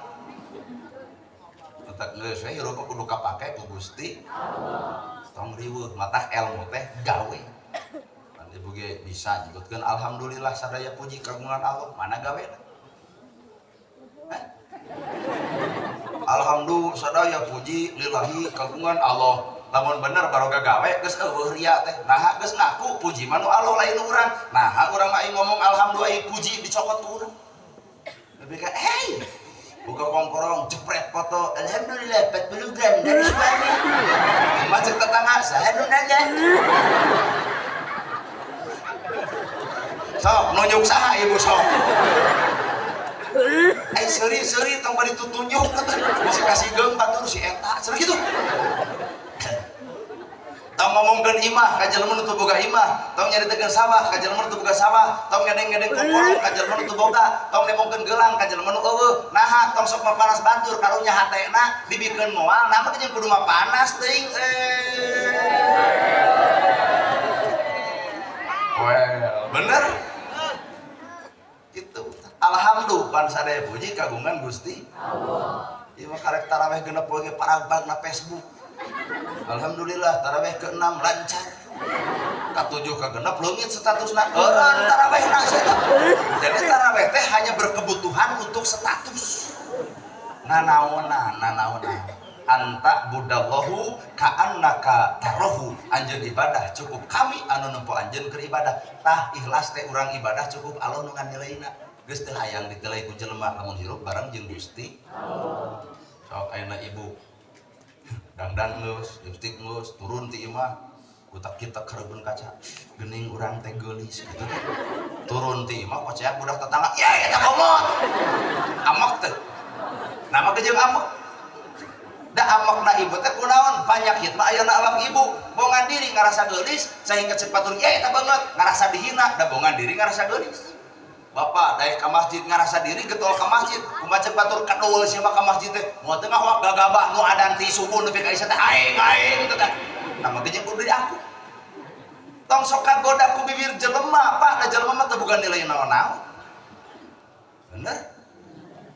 Matak geus we hirup kudu kapake ku Gusti Allah. Tong riweuh, matak ilmu teh gawe. Pan ibu ge bisa nyebutkeun alhamdulillah sadaya puji kagungan Allah, mana gawena? Hah? Alhamdulillah sadaya puji lillahi kagungan Allah. Lamun bener baroga gawe geus eueuh ria teh. Naha geus ngaku puji mah nu Allah lain urang. Naha urang mah ngomong alhamdulillah puji dicokot ku urang. Lebih ka hey buka kongkorong jepret foto alhamdulillah 40 gram dari suami. Mah cek tetangga saha nu nanya. Sok nunjuk saha ibu sok. Ai seuri-seuri tong bari tutunjuk bisa kasih geung batur si eta seuri kitu. Tong ngomongkeun imah ka jelema nu teu boga imah, tong nyaritakeun sawah ka jelema nu teu boga sawah, tong ngedeng-ngedeng kokorong ka jelema nu teu boga, tong nemongkeun gelang ka jelema nu eueuh. Naha tong sok mapanas batur karunya hatena dibikeun moal, nah mah jeung kudu mapanas teuing Well, bener. Gitu. Alhamdulillah pan sadaya puji kagungan Gusti Allah. Ieu mah karek taraweh genep poe ge paragbag na Facebook. Alhamdulillah taraweh ke-6 lancar. Ke-7 ke-6 leungit statusna. Eureun tarawehna sia. Jadi taraweh teh hanya berkebutuhan untuk status. Nanaona, nanaona. Anta budallahu ka'annaka tarohu. Anjeun ibadah cukup kami anu nempo anjeun keur ibadah. Tah ikhlas teh urang ibadah cukup Allah nu nganilaina. Geus teu hayang ditelai ku jelema lamun hirup bareng jeung Gusti Allah. Sok ayeuna ibu dangdan geus, lipstik geus, turun ti imah, utak kita karebeun kaca, geuning urang teh geulis gitu teh. Turun ti imah koceak budak tetangga, ya eta komot. Amok teh. Nama ke jeung amok. Da amokna ibu teh kunaon? Panyakit mah ayeuna awak ibu. Bongan diri ngarasa geulis sehingga cek batur, ya eta banget, ngarasa dihina, da bongan diri ngarasa geulis. Bapak daek ka masjid ngarasa diri getol ka masjid, kumaha cek batur kadul sia mah ka masjid teh. Moal teu ngahwak gagabah nu adan ti subuh nepi ka isya teh aing aing teh. Nama ge jeung kudu di aku. Tong sok kagoda ku bibir jelema, Pak, da jelema mah teu boga nilai naon-naon. Bener?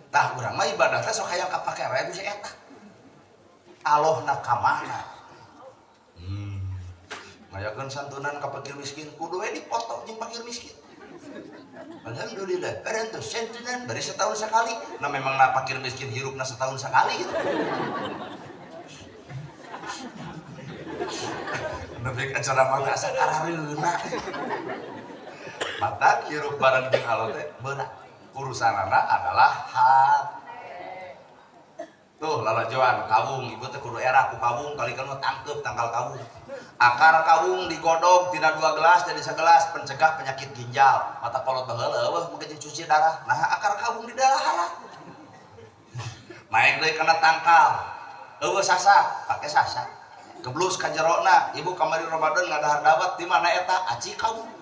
Tah urang mah ibadah teh sok hayang kapake wae ku si eta. Alohna ka mana? Ngayakeun santunan ka fakir miskin kudu we dipoto jeung fakir miskin. Alhamdulillah, parantos santunan bari setahun sekali. Nah memang na fakir miskin hirupna setahun sekali gitu. Nepi ka acara mah asa karareuna. Mata hirup bareng jeung Allah teh berat. Urusanana adalah hati. Tuh lalajoan kawung ibu teh kudu era ku kawung kali kan tangkep tangkal kawung. Akar kawung digodog tina 2 gelas jadi segelas pencegah penyakit ginjal. Mata kolot baheula eueuh mungkin jeung cuci darah. Nah akar kawung di darah. Naik deui kana tangkal. Eueuh sasak, pake sasak. Keblus ka jerona, ibu kamari Ramadan ngadahar dawet di mana eta aci kawung.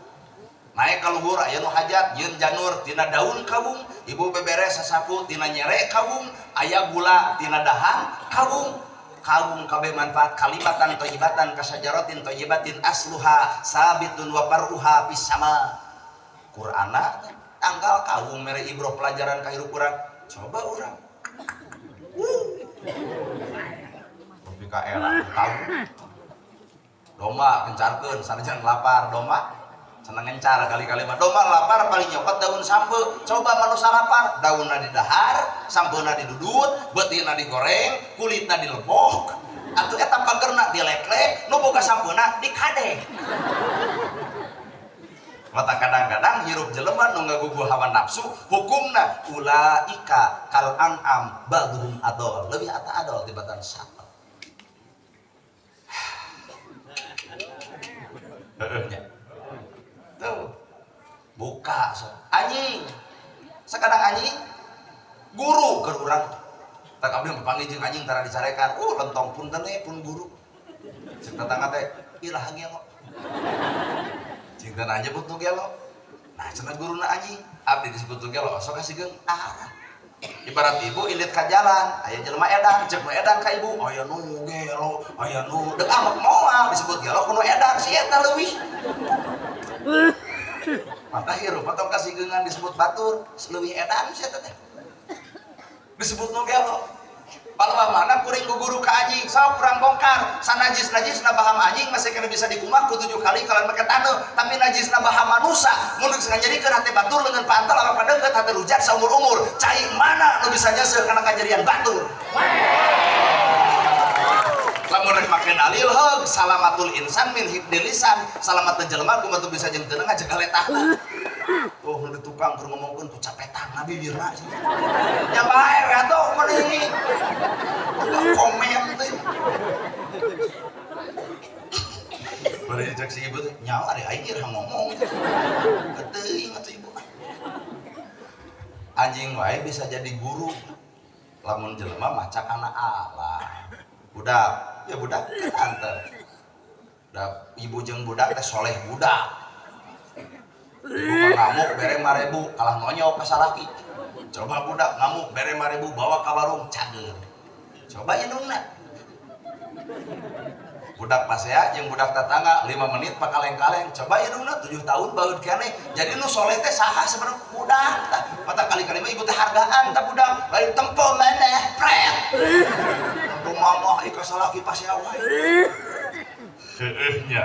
Naik ka luhur aya nu hajat jeung janur tina daun kawung, ibu beberes sasapu tina nyere kawung, aya gula tina dahan kawung. Kawung kabeh manfaat kalimatan thayyibatan kasajaratin thayyibatin asluha sabitun wa faruha fis sama. Qur'ana tanggal kawung mere ibroh pelajaran ka hirup urang. Coba urang. Tapi ka era kawung. Domba kencarkeun sanajan lapar domba. Seneng ngencar kali-kali mah domba lapar paling nyokot daun sampe. Coba manusia lapar, daunna didahar, sampeuna didudut, beutina digoreng, kulitna dilebok, atuh eta pagerna dileklek, nu boga sampeuna dikade. Mata kadang-kadang hirup jelema nu ngagugu hawa nafsu, hukumna ulaika kal an'am ba'dhum adol, lebih ata adol tibatan sapi. Heeh nya. Tuh. Buka so. Anjing. Sekadang anjing guru keur urang. Tak abdi mah panggil jeung anjing tara dicarekan. Lentong punten we pun guru. Cek tetangga teh, ilah gelo. Cing teh nanya pun gelo. Nah cenah guruna anjing, abdi disebut nu gelo osok kasigeung arah. Ibarat ibu indit ka jalan, aya jelema edan, cek nu edan ka ibu, aya nu gelo, aya nu deuk amek moal disebut gelo ku nu edan, si eta leuwih. Mata hirup atau kasigeungan disebut batur, leuwih edan si eta teh. Disebut nu gelo. Palebah mana kuring guguru ka anjing, sok kurang bongkar, sanajis-najisna baham anjing masih kena bisa dikumah ku 7 kali kalau make taneuh, tapi najisna baham manusa, mun geus nganyerikeun hate batur leungeun pantal apa padeukeut hate rujat saumur-umur, cai mana nu bisa nyeuseuh kana kajadian batur. Lamun rek make dalil heug salamatul insan min hibdil lisan, salamat jelema kumaha teu bisa jeung teu ngajaga letahna. Tuh nu di tukang keur ngomongkeun ku capetang na bibirna. Nya bae we atuh meuni. Komen teh. Bari cek si ibu teh, nyawa ari aing geus ngomong. Teuing atuh ibu. Anjing wae bisa jadi guru. Lamun jelema maca kana Allah. Budak, ya budak kan tante. Da ibu jeung budak teh soleh budak. Ibu mah ngamuk bere 5.000 kalah nonyok ka salaki. Coba budak ngamuk bere 5.000 bawa ka warung cager. Coba indungna. Budak pasea jeung budak tetangga 5 menit pakaleng-kaleng. Coba indungna 7 tahun baeud keneh. Jadi nu soleh teh saha sebenarnya budak tah. Mata kali-kali mah ibu teh hargaan tah budak. Lain tempo maneh pret. Tuh mamah ieu ka salaki pasea wae. Heueuh nya.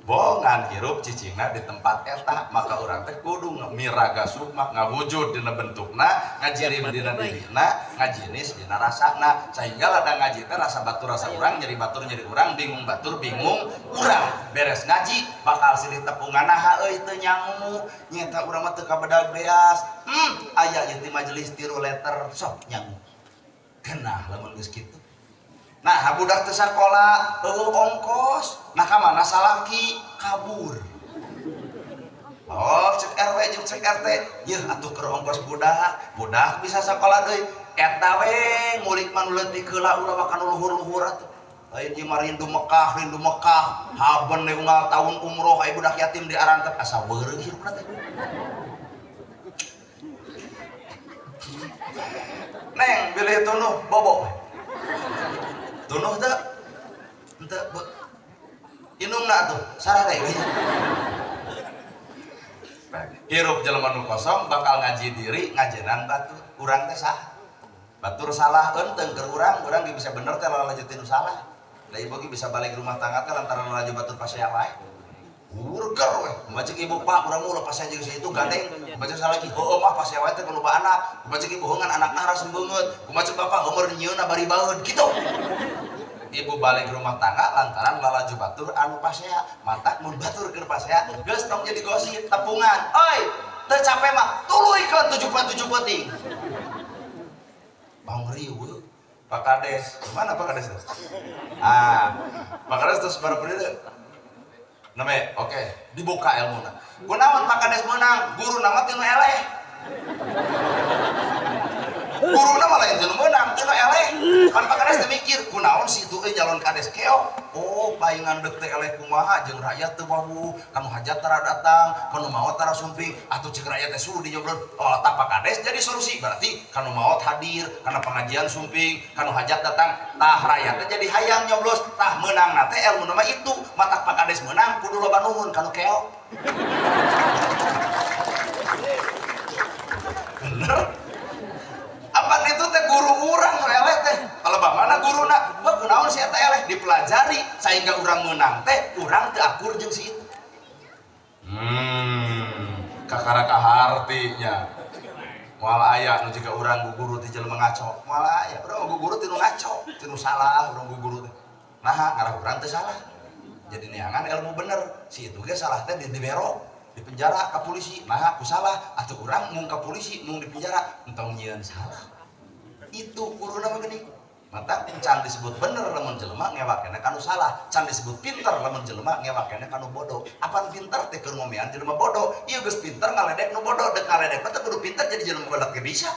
Bongan hirup cicingna di tempat eta, maka urang teh kudu miraga sukma ngawujud dina bentukna, ngajirim dina dirina, ngajinis dina rasana, sehingga ladang ngaji teh rasa batur rasa urang, nyeri batur nyeri urang, bingung batur bingung urang. Beres ngaji bakal silih tepungan naha euy teu nyangu, nyeta urang mah teu kabedag beas. Aya ieu ti majelis tiru letter sok nyangu. Genah lamun geus kitu. Nah, budak teu sakola, eueuh ongkos, nah ka mana salaki kabur. Oh, cek RW jeung cek RT, yeuh atuh keur ongkos budak, budak bisa sakola deui. Eta we ngulik mah nu leutik heula ulah ka nu luhur-luhur atuh. Lain ieu mah rindu Mekah, rindu Mekah, haben we unggal taun umroh aya budak yatim di arantep asa weureuh hirupna teh. Neng, bilih tunuh bobo. Tunuh teu? Henteu, Bu. Inungna atuh, sarare we. Hirup jelema nu kosong bakal ngaji diri, ngajenan batur. Urang teh saha? Batur salah eunteng keur urang, urang ge bisa bener teh lalajo tinu salah. Da ibu ge bisa balik rumah tangga teh lantaran lalajo batur pasea wae. Burger we, baca ibu pak urang mah ulah pasea jeung si itu gandeng. Baca salaki, heueuh mah pasea wae teh loba anak. Baca ibu ngan anakna haras beungeut. Kumaha bapak umur nyieunna bari baeud kitu. Ibu balik rumah tangga lantaran lalajo batur anu pasea, mata mun batur keur pasea geus tong jadi gosip tepungan. Oi, teu capek mah tuluykeun 77 peuting. Bang riweuh Pak Kades, mana Pak Kades tuh? Ah, Pak Kades terus baru berdiri. Name, oke, dibuka ilmuna. Kunaon Pak Kades menang? Guru nama tinu eleh. Guru nama lain tinu menang, tinu eleh. Kan Pak Kades teh mikir, kunaon si itu euy nyalon kades keok. Oh, paingan deuk teh eleh kumaha jeung rakyat teu wawuh, kanu hajat tara datang, kanu maot tara sumping, atuh ceuk rakyat teh sudi nyoblon. Oh, tah Pak Kades jadi solusi. Berarti kanu maot hadir, kana pengajian sumping, kanu hajat datang, tah rakyat teh jadi hayang nyoblos, tah meunang na teh ilmu nama itu. Matak Pak Kades meunang kudu loba nuhun kanu keok. Bener? Apa itu teh guru urang nu eleh teh? Kalau bah mana guruna? Bah kunaon si eta eleh dipelajari sehingga urang meunang teh urang teu akur jeung si itu. Kakara kahartinya. Moal aya nu jiga urang guguru teh jelema ngaco. Moal aya, urang guguru teh nu ngaco, teh nu salah urang guguru teh. Naha ngarah urang teh salah. Jadi neangan ilmu bener, si itu ge salah teh diberok, di penjara ka polisi, nah aku salah, atau urang mung ka polisi, mung di penjara, entong nyieun salah. Itu guruna mah geuning. Mata can disebut bener lamun jelema ngewakena kanu salah, can disebut pinter lamun jelema ngewakena kanu bodoh. Apan pinter teh keur ngomean jelema bodoh, ieu geus pinter ngaledek nu bodoh, dek ngaledek mah teh kudu pinter jadi jelema bodoh ge bisa.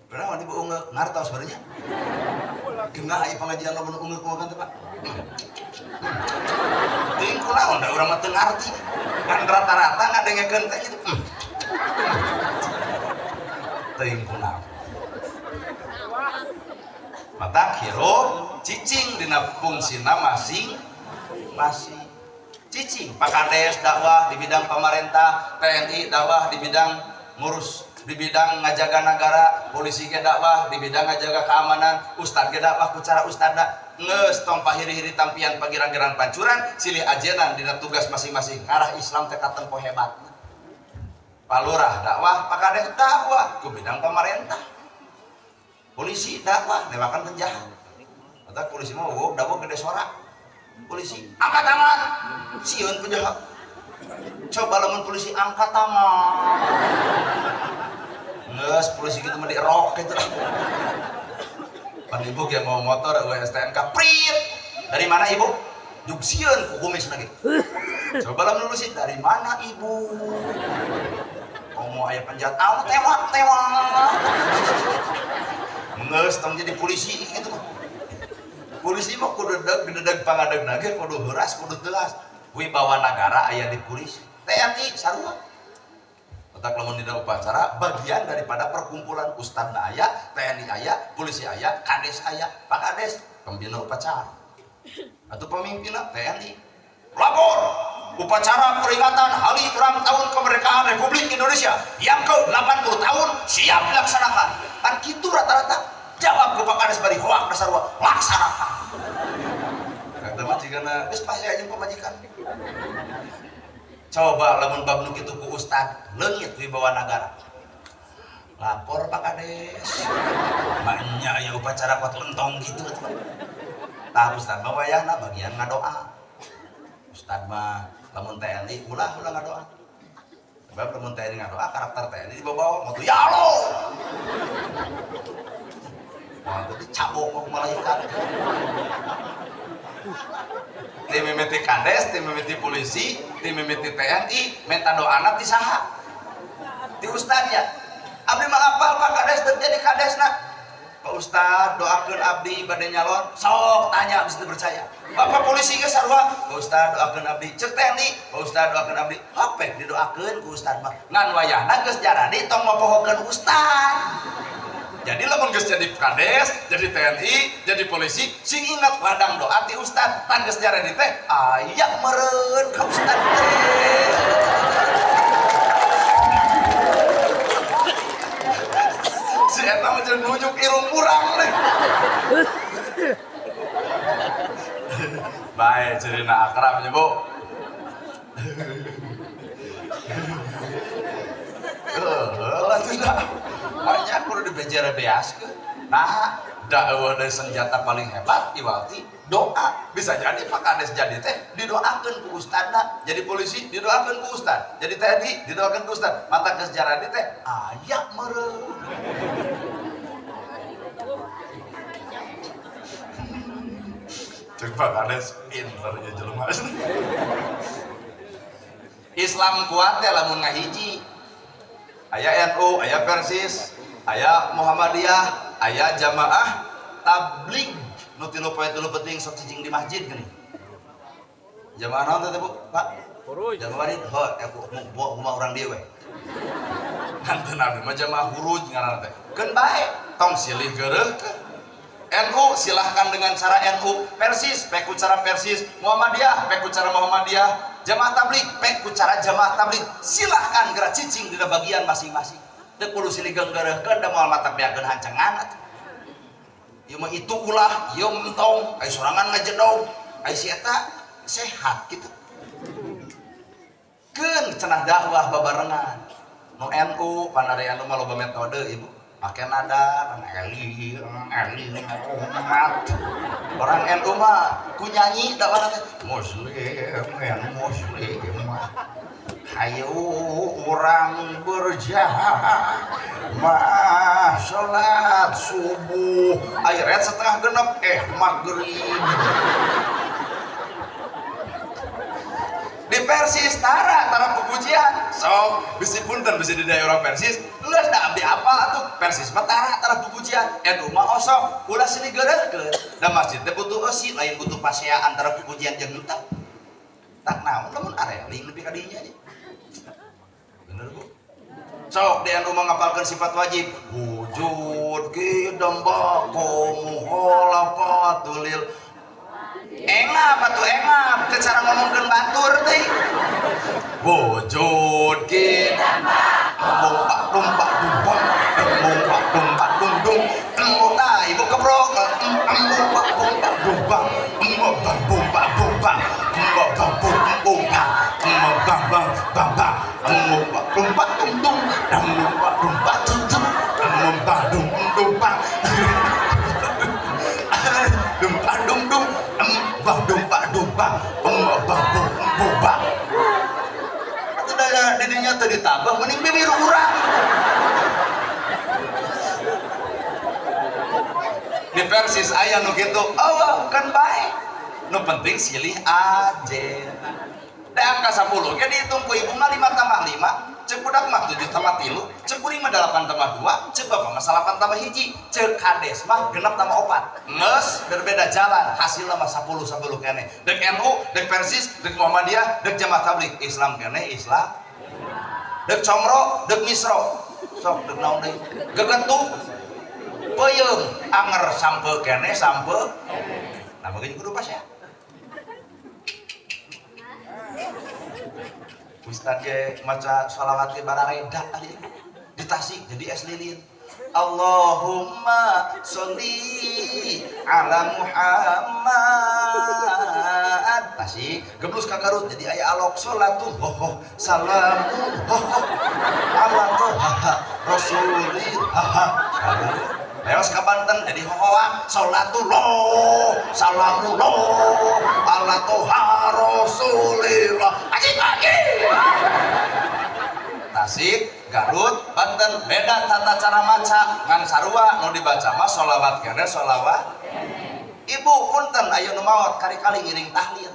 Kunaon ibu ungeuk ngartos sebenarnya? Genah ieu pengajian lamun ungeuk kumaha teh Pak? Teuing kunaon da urang mah teu ngarti. Kan rata-rata ngadengekeun teh kitu. Teuing kunaon. Matak hirup cicing dina fungsina masing-masing. Cicing Pak Kades dakwah di bidang pemerintah, TNI dakwah di bidang ngurus, di bidang ngajaga negara, polisi ge dakwah di bidang ngajaga keamanan, ustad ge dakwah ku cara ustadna. Geus tong pahiri-hiri tampian pagirang-girang pancuran, silih ajenan dina tugas masing-masing. Ngarah Islam teh katempo hebatna. Pak Lurah dakwah, Pak Kades dakwah ku bidang pemerintah. Polisi dakwah nembakan penjahat. Atau polisi mah wow, dakwah gede sora. Polisi angkat tangan, sieun penjahat. Coba lamun polisi angkat tangan. Geus polisi gitu mah dirok gitu lah. Pan ibu yang mau motor STNK prit. Dari mana ibu? Jug sieun ku kumis lagi. Coba lamun polisi dari mana ibu? Komo aya penjahat, ah tewak tewak. Geus tong jadi polisi gitu mah. Polisi mah kudu dedeg pangadegna ge kudu heuras kudu telas. Wibawa nagara aya di polisi. TNI sarua. Otak lamun dina upacara bagian daripada perkumpulan ustadna aya, TNI aya, polisi aya, kades aya, Pak Kades pembina upacara. Atau pemimpinna TNI. Lapor upacara peringatan hari ulang tahun kemerdekaan Republik Indonesia yang ke-80 tahun siap dilaksanakan. Kan gitu rata-rata. Jawab ke Pak Kades bari hoak dasar laksanakan. Kata mah jigana geus pasti aja pamajikan. Coba lamun bab nu kitu ku ustad leungit wibawa nagara. Lapor Pak Kades. Maknya aya upacara kuat lentong gitu atuh. Tah ustad mah wayahna bagian ngadoa. Ustad mah lamun TNI ulah ulah ngadoa. Sebab lamun TNI ngadoa karakter TNI dibawa-bawa motu ya Allah. Wah, tadi cabok ku malaikat. Tim mimiti kades, tim mimiti polisi, tim mimiti TNI, minta doana ti saha? Ti ustad ya. Abdi mah apal Pak Kades teu jadi kadesna. Pak Ustad doakeun abdi bade nyalon, sok tanya bisa dipercaya. Bapak polisi ge sarua, Pak Ustad doakeun abdi, cek TNI, Pak Ustad doakeun abdi, hopek didoakeun ku ustad mah. Ngan wayahna geus jaradi tong mopohokeun ustad. Jadi lamun geus jadi kades, jadi TNI, jadi polisi, sing ingat ladang doa ti ustad. Tan geus jaradi teh aya meureun ka ustad teh. Si eta mah jeung nunjuk irung urang deh. Bae cirina akrab nya, Bu. Lah sudah. Banyak kudu dibejer beaskeun. Nah, dakwah dari senjata paling hebat iwati doa. Bisa jadi Pak Kades jadi teh didoakeun ku ustadna, jadi polisi didoakeun ku ustad, jadi TNI didoakeun ku ustad. Mata geus jaradi teh aya meureun. Cek Pak Kades pinter nya jelema. Islam kuat teh lamun ngahiji. Aya NU, aya Persis, aya Muhammadiyah, aya jamaah tabligh nu 3 poe 3 penting sok cicing di masjid geuning. Jamaah naon teh Bu? Pak? Huruj. Jamaah warid, heuh, kumaha urang dieu we. Hanteu abdi mah jamaah huruj ngaranna teh. Keun bae, tong silih geureuhkeun. NU silahkan dengan cara NU, Persis pek ku cara Persis, Muhammadiyah pek ku cara Muhammadiyah, jamaah tabligh pek ku cara jamaah tabligh. Silahkan gerak cicing dina bagian masing-masing. Teu kudu silih geunggeureuhkeun da moal matak beakeun hancengan atuh. Ieu mah itu ulah, ieu mentong, ai sorangan ngajedog, ai si eta sehat gitu. Keun cenah dakwah babarengan. Nu NU pan ari NU mah loba metode ibu. Make nada kan eli eli umat. Orang NU mah ku nyanyi dakwah teh muslim muslim. Hayu urang berjamaah salat subuh ayat setengah genep maghrib. Di Persis tara pupujian sok bisi punten bisi di daerah Persis geus da abdi apal atuh Persis mah tara pupujian NU mah osok ulah silih geureuhkeun da masjid teh butuh eusi lain butuh pasea antara pupujian jeung henteu. Tak naon lamun areling nepi ka dinya nya. Bener Bu? Sok di anu ngapalkeun sifat wajib wujud qidam baqo mukhalafatul engap atuh engap teu cara ngomongkeun batur teh wujud qidam baqo dumpak dumpak dumpak dumpak dum dum nah ibu keprok dumpak dumpak dumpak dumpak dumpak dumpak dumpak dumpak dumpak bang bang bang dumpak dumpak dum dum dumpak dumpak dum dum dumpak dum dumpak dumpak dum dum dumpak dumpak dumpak dumpak dumpak atuh da didinya teu ditabah mending bibir urang di Persis aya nu kitu oh kan bae nu penting silih ajena da angka 10 ge dihitung ku ibu mah 5 tambah 5 cek budak mah 7 tambah 3 cek kuring mah 8 tambah 2 cek bapak mah 8 tambah 1 cek kades mah 6 tambah 4 geus berbeda jalan hasilna mah 10 10 keneh dek NU dek Persis dek Muhammadiyah dek Jamaah Tabligh Islam keneh Islam dek Comro dek Misro sok dek naon deui gegetuk peuyeum anger sampe keneh sampe nah begini kudu pas ya Ustad ge maca sholawat ge barareda ari di Tasik jadi es lilin Allahumma sholli ala Muhammad Tasik geblus ka Garut jadi aya alok sholatullah salamullah ala toha rasulillah lewas ka Banten jadi hohoang sholatullah salamullah ala toha rasulillah ajib ajib Tasik Garut Banten beda tata cara maca ngan sarua nu dibaca mah sholawat kene sholawat ibu punten aya nu maot kali-kali ngiring tahlil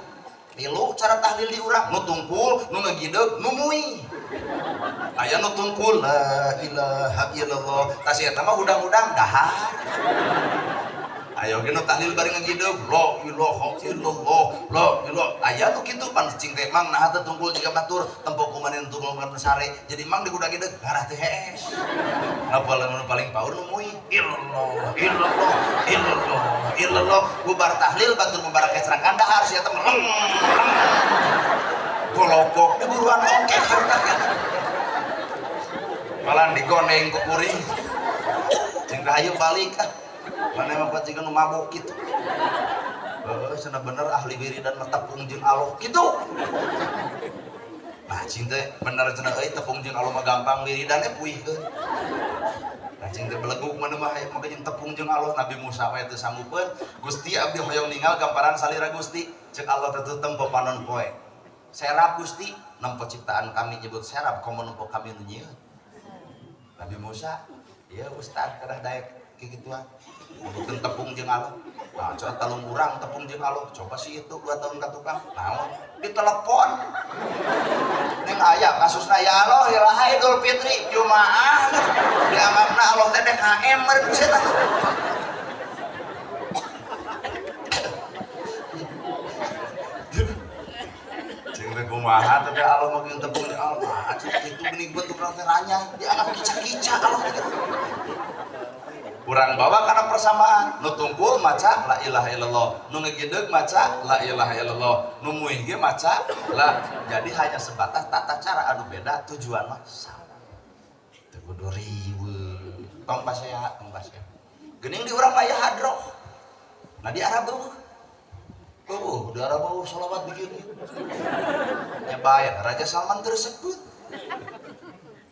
tilu cara tahlil di urang nu tungkul nu ngegideg nu mui aya nu tungkul la ilaha illallah tas eta mah hudang-hudang dahar ayo ge nu tahlil bari ngegideg la ilaha illallah la ilaha aya nu kitu pan cing teh mang naha teu tungkul jiga batur tempo kumaha tungkul kan sare jadi mang digudag-gideg ngarah teu hees napa lamun paling paur nu mui illallah illallah illallah illallah bubar tahlil batur mubarak kecerakan dahar sia teh meleng golokok diburuan oke malah digondeng ku kuring jeung hayu balik ah mana emang pasti nu mabok gitu heeh cenah bener ahli wiridan mah tepung jeung Allah kitu nah cing teh bener cenah euy tepung jeung Allah mah gampang wiridannya puihkeun nah cing teh beleguk mana mah make jeung tepung jeung Allah Nabi Musa we teu sanggupeun Gusti abdi hoyong ninggal gamparan salira Gusti ceuk Allah teh tempo panon poe serap Gusti nempo ciptaan kami nyebut serap komo nempo kami nu nyieun Nabi Musa ieu ustad kedah daek kikituan bukan tepung jeung Allah nah coba talung urang tepung jeung Allah coba sih itu 2 tahun ka tukang naon ditelepon ning aya kasusna ya Allah ya lah Idul Fitri Jumaah dianggapna Allah teh DKM meureun setan cing teh kumaha teh Allah mah jeung tepung jeung Allah cing kitu geuning bentuk teh ranyah dianggap kica-kica Allah teh kurang bawa karena persamaan nu tungkul maca la ilaha illallah nu ngegideg maca la ilaha illallah nu muih ge maca la jadi hanya sebatas tata cara anu beda tujuan mah sama teu kudu riweuh tong pasea tong pasea geuning di urang mah aya hadroh nah di Arab eueuh eueuh di Arab eueuh sholawat bikin nya bae Raja Salman tersebut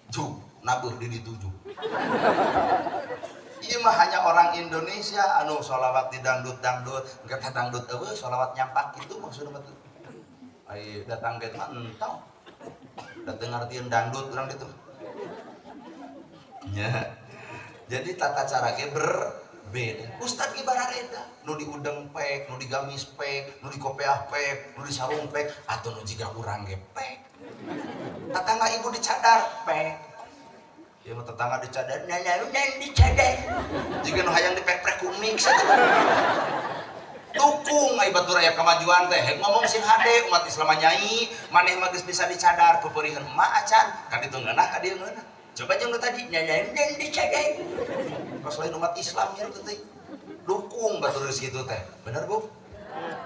juk nabuh di dituju ieu mah hanya orang Indonesia anu sholawat di dangdut-dangdut engke teh dangdut eueuh sholawat nyampak kitu maksudna mah teh ai datang ge mah entong da teu ngartieun dangdut urang ditu nya jadi tata cara ge berbeda ustad ge barareda nu diudeng pek nu digamis pek nu dikopeah pek nu disarung pek atuh nu jiga urang ge pek tetangga ibu dicadar pek ieu mah tetangga dicadar nanaonan dicadar jiga nu hayang dipek-prek ku mix atuh dukung Dukung ai batur aya kemajuan teh. Hek ngomong sing hade umat Islam nyai, maneh mah geus bisa dicadar peupeuriheun emak acan, ka ditu ngeunah ka dieu ngeunah. Coba jeung nu tadi nyanyi dicadar. Pas lain umat Islam nya teh. Dukung batur geus kitu teh. Bener, Bu?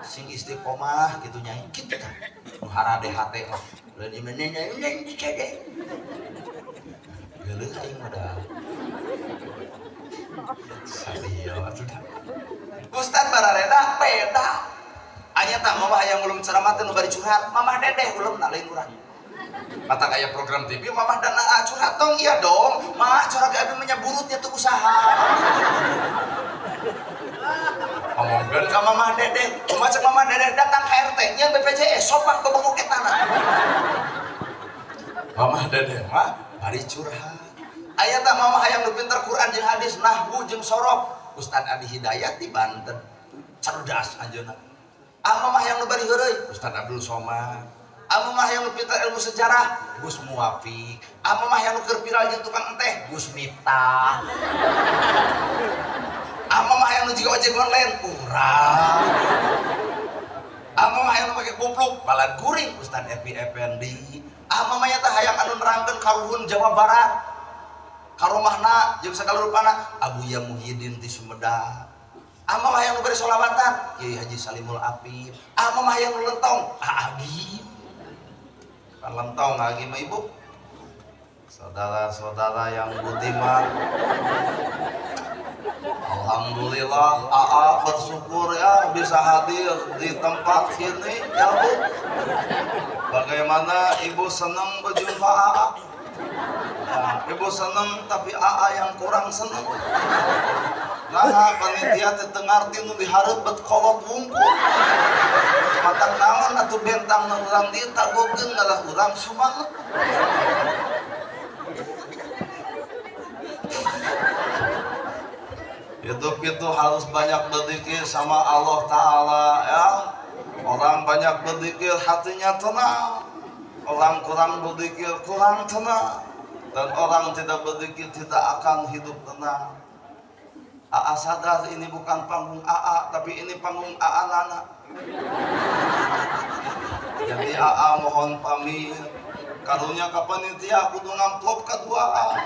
Sing istiqomah kitu nyai kitu tah. Nu harade hate mah. Lain ieu nyanyi dicadar. Geuleuh aing mah dah. Sadio atuh dah. Ustad barareda beda. Anya tak mamah hayang ulum ceramah teh nu bari curhat, mamah dedeh ulumna lain urang. Mata kayak program TV, mamah dan aa curhat dong, iya dong. Mak curhat ke abi menyaburutnya tuh usaha. Ngomongkeun ka mamah dedeh, kumaha cek mamah dedeh datang ke RT, nyeun BPJS, sopak bebenguk etana. Mamah dedeh mah bari curhat. Aya tak mamah hayang nu pinter Quran jeung hadis, nahwu jeung sorof. Ustad Adi Hidayat di Banten. Cerdas anjeunna. Ah mamah hayang nu bari heureuy, Ustad Abdul Somad. Ah mamah hayang nu pinter ilmu sejarah, Gus Muwafiq. Ah mamah hayang nu keur viral jeung tukang enteh, Gus Miftah. Ah mamah hayang nu jiga ojek online, urang. Ah mamah hayang nu make kupluk, balad guring, Ustad Epi Effendi. Ah mamah teh hayang anu nerangkeun karuhun Jawa Barat. Karomahna jeung sagala rupana Abuya Muhyiddin ti Sumedang. Ah mamah hayang nu bari solawatan, Kiai Haji Salimul Afif. Ah mamah hayang nu lentong, Agi. Kan lentong Agi mah ibu. Saudara-saudara yang budiman, alhamdulillah AA bersyukur ya bisa hadir di tempat ini ya Bu. Bagaimana Ibu senang berjumpa AA? Ya, Ibu seneng tapi AA yang kurang seneng. Nah, panitia teu ngarti nu dihareup bet kolot wungkul. Matak naon atuh bentang nu urang dieu tagogeun ngalah urang sumanget. Hidup itu harus banyak berzikir sama Allah Ta'ala ya. Orang banyak berzikir hatinya tenang. Orang kurang berzikir kurang tenang. Dan orang tidak berzikir tidak akan hidup tenang. AA sadar ini bukan panggung AA, tapi ini panggung AA Nana. Jadi AA mohon pamit. Karunya ka panitia kudu ngamplop ka dua AA.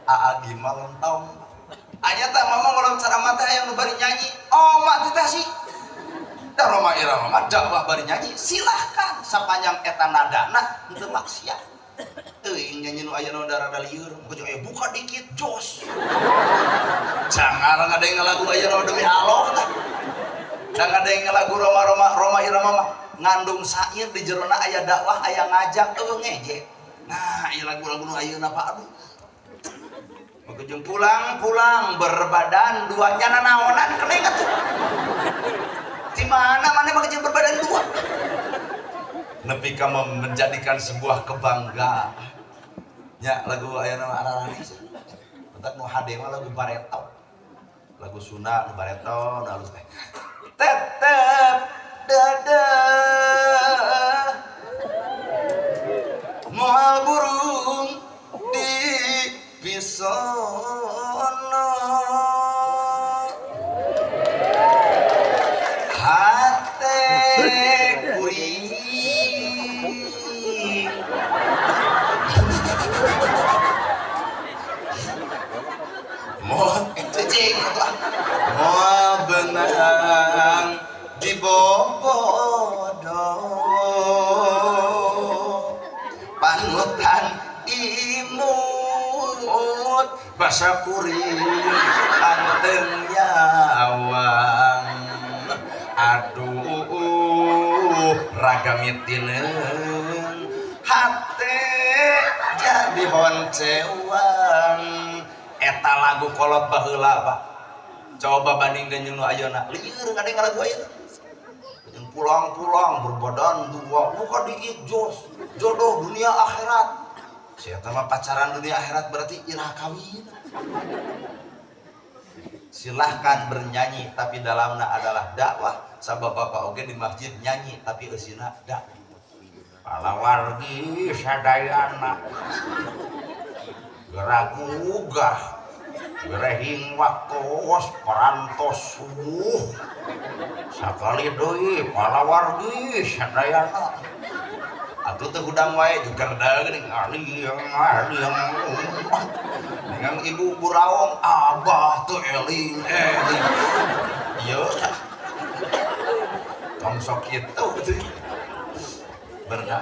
AA gimana lentong. Anya tak mama malam ceramah teh hayang nu bari nyanyi. Oh mak teh sih. Da Roma Irama mah dakwah bari nyanyi silahkan sapanjang eta nadana henteu maksiat. Teuing nyanyi nu aya nu rada lieur, mun aya buka dikit jos. Jangan ada yang ngalagu aya nu demi Allah tah. Dan ada yang ngalagu Roma Roma Roma Irama mah ngandung syair di jerona aya dakwah aya ngajak eueuh ngejek. Nah, ieu lagu-lagu nu ayeuna Pak aduh. Begitu pulang-pulang berbadan dua nyana naonan keneng atuh. Di mana mana begitu berbadan dua. Nepi ka menjadikan sebuah kebanggaan. Nya lagu ayeuna mah ararane. Entak nu hade mah lagu bareto. Lagu Sunda nu bareto nu halus teh. Tetep dadah moal burung di pisono hate kuring moal cicing atuh moal benang di bobodo panutan imut basa kuring anteng nyawang aduh raga mitineung hate jadi honcewang. Eta lagu kolot baheula Pak. Coba bandingkeun jeung nu ayeuna lieur ngadeng lagu ayeuna. Jeung pulang-pulang berbadan dua buka dikit jos jodoh dunia akhirat. Si eta mah pacaran dunia akhirat berarti iraha kawin. Silahkan bernyanyi tapi dalamna adalah dakwah. Sabab bapak oge di masjid nyanyi tapi eusina dakwah. Palawargi sadayana gerak gugah. Gerehing waktos parantos subuh sakali deui palawargi sadayana atuh teu hudang wae jugerda geuning aliang aliang dengan ibu buraong abah teu eling eling ieu tong sok kitu teh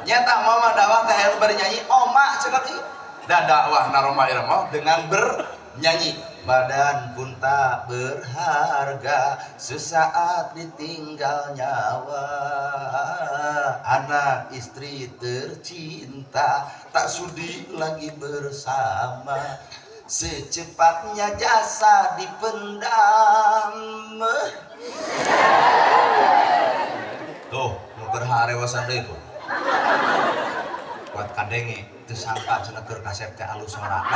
nyata mama dakwah teh hayang bernyanyi oma cenah teh da dakwah na Rhoma Irama dengan bernyanyi. Badan pun tak berharga sesaat ditinggal nyawa, anak istri tercinta tak sudi lagi bersama, secepatnya jasa dipendam. Tuh nu keur harewasan deui tuh kuat kadenge teu sangka cenah keur kasep teh alus sorana.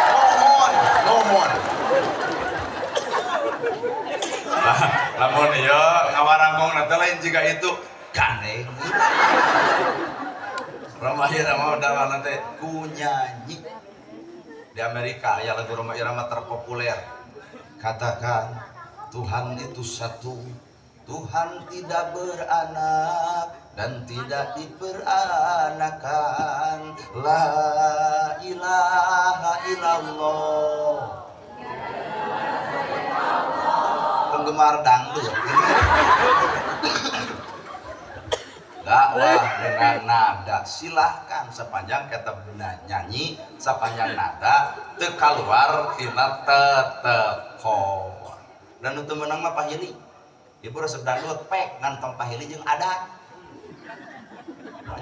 Nuhun, nuhun. Lah, lamun ieu ngawarangkong teh lain jiga itu gandeng. Rhoma Irama dakwahna teh ku nyanyi. Di Amerika aya lagu Rhoma Irama terpopuler. Katakan Tuhan itu satu, Tuhan tidak beranak dan tidak diperanakan. La ilaha illallah. Penggemar dangdut. Dakwah dengan nada silahkan sepanjang kita nyanyi, sepanjang nada teu kaluar tina tetekon. Dan nu teu meunang mah pahili. Ibu resep dangdut pek ngan tong pahili jeung adan.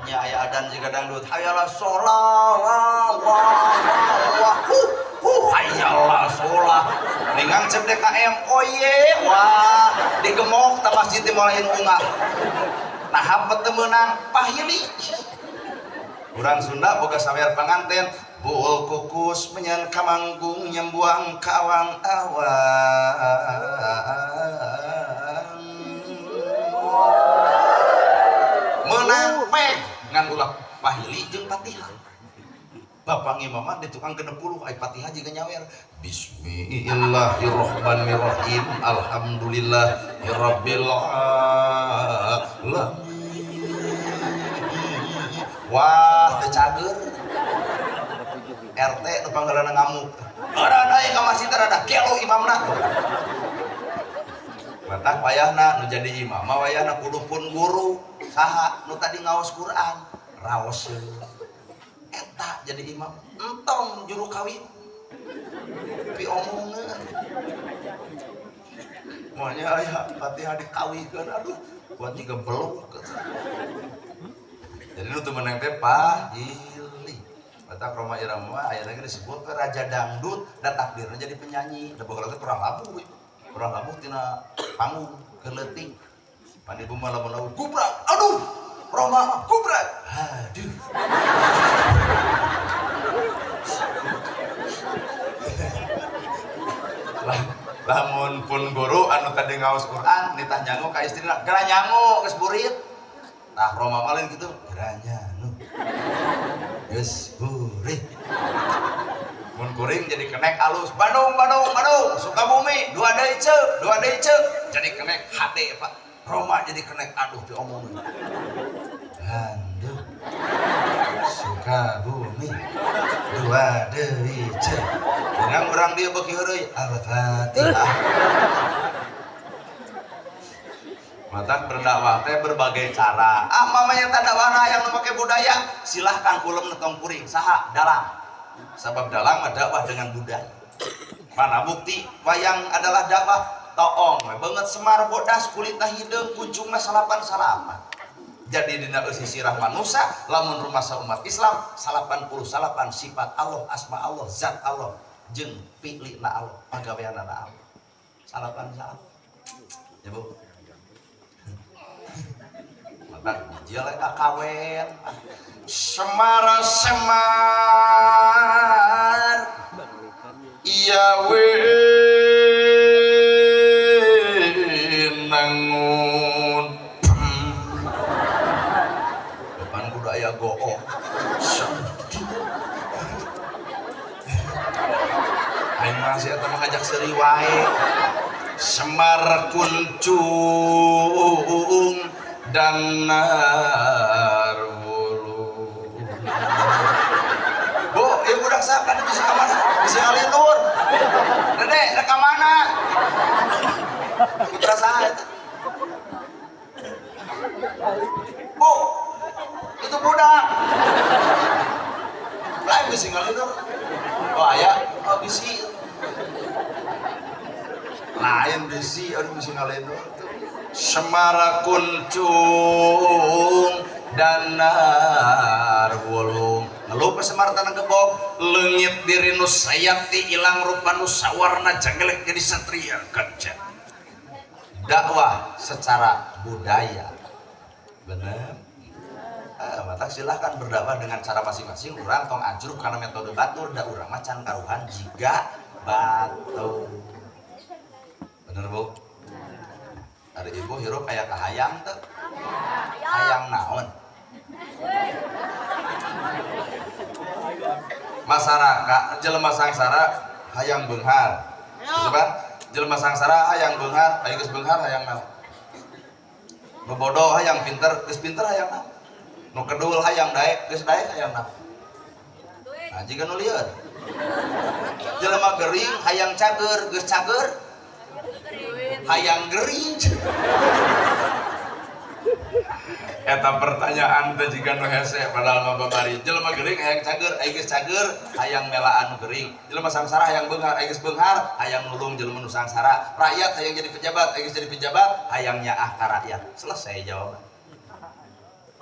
Nya aya adan jiga dangdut hayalah sholat wah wah wah huh huh hayalah sholat ningang cek DKM oye wah digemok ta masjid teh moal ungah. Nah hampet teu meunang pahili. Urang Sunda boga sawer panganten buul kukus menyan kamanggung nyembuang kawang-awang. Meunang pek ngan ulah pahili jeung Fatihah. Bapak imamah di tukang 60 ai Fatihah jiga nyawer. Bismillahirrahmanirrahim. Alhamdulillahirabbil alamin. Wah, teu cager. RT nu panggalanna ngamuk. Ora deui ka masjid rada gelo imamna. Matak wayahna nu jadi imam mah wayahna kudu pun guru. Saha nu tadi ngaos Quran, raos eta jadi imam. Entong juru kawin. Pi omongeun. Moalnya aya Fatihah dikawihkeun aduh, kuat jiga beluk. Jadi nu teu meunang teh pahili. Matak Rhoma Irama mah aya lagi disebut raja dangdut da takdirna jadi penyanyi. Da baheula teh pernah labuh, pernah labuh tina panggung keur leutik. Pan ibu mah lamun labuh gubrak, aduh, Rhoma mah gubrak, aduh. Lamun pun guru anu tadi ngaos Quran nitah nyangu ka istrina, geura nyangu geus burit. Tah Rhoma mah lain kitu, geura nyangu geus burit. Mun kuring jadi kenek alus, Bandung, Bandung, Bandung, Sukabumi, dua deui ceuk, dua deui ceuk, jadi kenek hade Pak. Rhoma jadi kenek aduh diomongin. Bandung, Sukabumi, dua deui ceuk. Dengan urang dia beuki heureuy, Al-Fatihah. Matak berdakwah teh berbagai cara. Ah mamanya teh dakwahna yang nu make budaya, silahkan kulem netong kuring saha dalang. Sabab dalang mah dakwah dengan budaya. Mana bukti wayang adalah dakwah? Toong we beungeut Semar bodas kulitna hideung kuncungna salapan-salapan. Jadi dina eusi sirah manusia lamun rumasa umat Islam 88 sifat Allah, asma Allah, zat Allah jeung fi'lina Allah, pagaweanana Allah. Salapan-salapan. Ya Bu. Matak jelek kawen. Semar semar iya wenangun. Depan kudu aya goong. Seuri wae. Semar kuncung dan narwulu. Bu, ieu budak saha kan bisa ka mana? Bisa ngalindur. Dede, rek ka mana? Putra saha eta? Bu, itu budak. Lain bisa ngalindur. Oh aya, oh bisi. Lain bisi, aduh bisi ngalindur. Semara kuncung danar wulung. Ngeluh Semar tanah gebog, leungit diri nu sayati ilang rupa nu sawarna janggelek jadi satria kaca. Dakwah secara budaya. Bener? Maka silahkan berdakwah dengan cara masing-masing. Urang tong ajruk karena metode batur, da urang mah can karuhan jiga batur. Bener bu? Ada ibu hirup aya kahayang teu? Hayang naon? Masyarakat jelema sangsara hayang beunghar. Gitu kan? Jelema sangsara hayang beunghar, aya geus beunghar hayang naon? Nu bodoh hayang pinter, geus pinter hayang naon? Nu kedul hayang daek, geus daek hayang naon? Nah, jiga nu lieur. Jelema gering hayang cager, geus cager hayang gering. Eta pertanyaan teh jiga nu hese padahal mah babari. Jelema gering hayang cager, aya geus cager hayang melaan gering. Jelema sangsara hayang beunghar, aya geus beunghar hayang nulung jelema nu sangsara. Rakyat hayang jadi pejabat, aya geus jadi pejabat hayang nyaah ka rakyat. Selesai jawaban.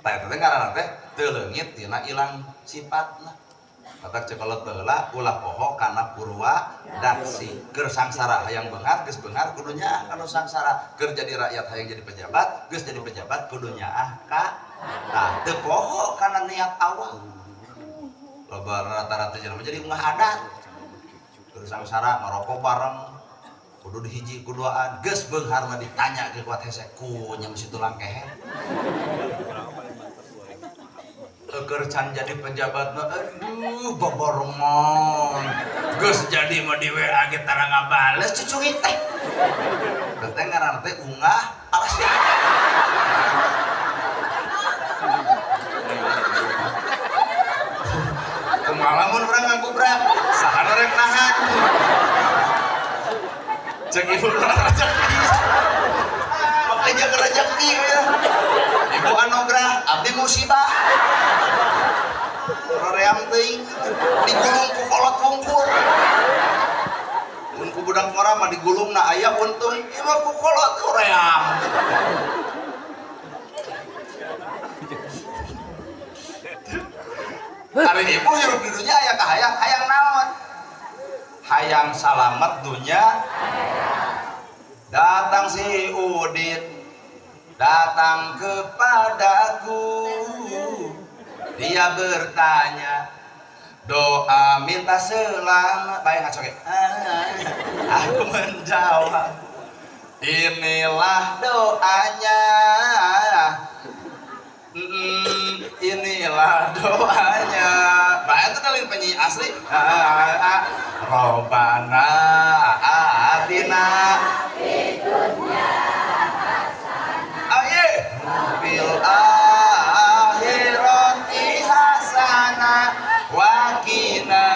Tah eta teh ngaranna teh teu leungit tina ilang sifatna. Matak cek kolot baheula ulah poho kana purwa daksi. Keur sangsara hayang beunghar, geus beunghar kudu nyaah kana sangsara. Keur jadi rakyat hayang jadi pejabat, geus jadi pejabat kudu nyaah ka tah teu poho kana niat awal. Loba rata-rata jelema jadi ungah adat. Keur sangsara ngarokok bareng kudu dihiji kuduaan, geus beunghar mah ditanya ke kuat hese kunyam si tulang kehe. Keur can jadi pejabat mah aduh boboromon. Geus jadi mah di WA ge tara ngabales cucungit teh. Teh ngaranna teh ungah alas. Kumaha lamun urang ngagubrak, saha nu rek nahan? Cek ibu urang rezeki. Makanya jaga rezeki ya. Ibu anugerah, abdi musibah. Roream teuing digulung ku kolot wungkul. Mun ku budak ngora mah digulungna aya untung, ieu mah ku kolot roream. Ari ibu hirup di dunya aya kahayang, hayang naon? Hayang salamet dunya. Datang si Udin, datang kepadaku. Dia bertanya, doa minta selamat. Baik ngaco ge. Aku menjawab, inilah doanya. Inilah doanya. Baik itu kali penyanyi asli. Robbana atina fid dunya hasanah fil akhirati hasanah wa qina.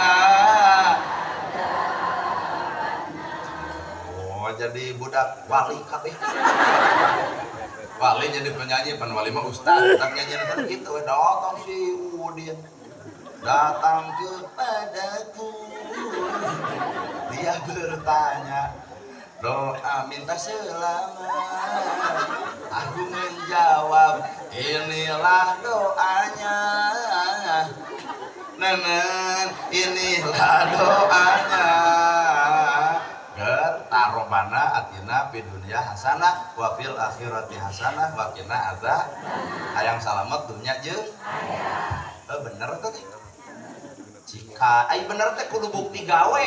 Oh, jadi budak wali kabeh. Wali jadi penyanyi, pan wali mah ustaz, tak nyanyi kan gitu. Datang si Udin, datang kepadaku. Dia bertanya, doa minta selamat. Aku menjawab, inilah doanya. Nenen, inilah doanya. Tarobana atina fid dunya hasanah wa fil akhirati hasanah wa qina azab. Hayang salamet dunya jeung akhirat. Bener teh. Jika ai bener teh kudu bukti gawe.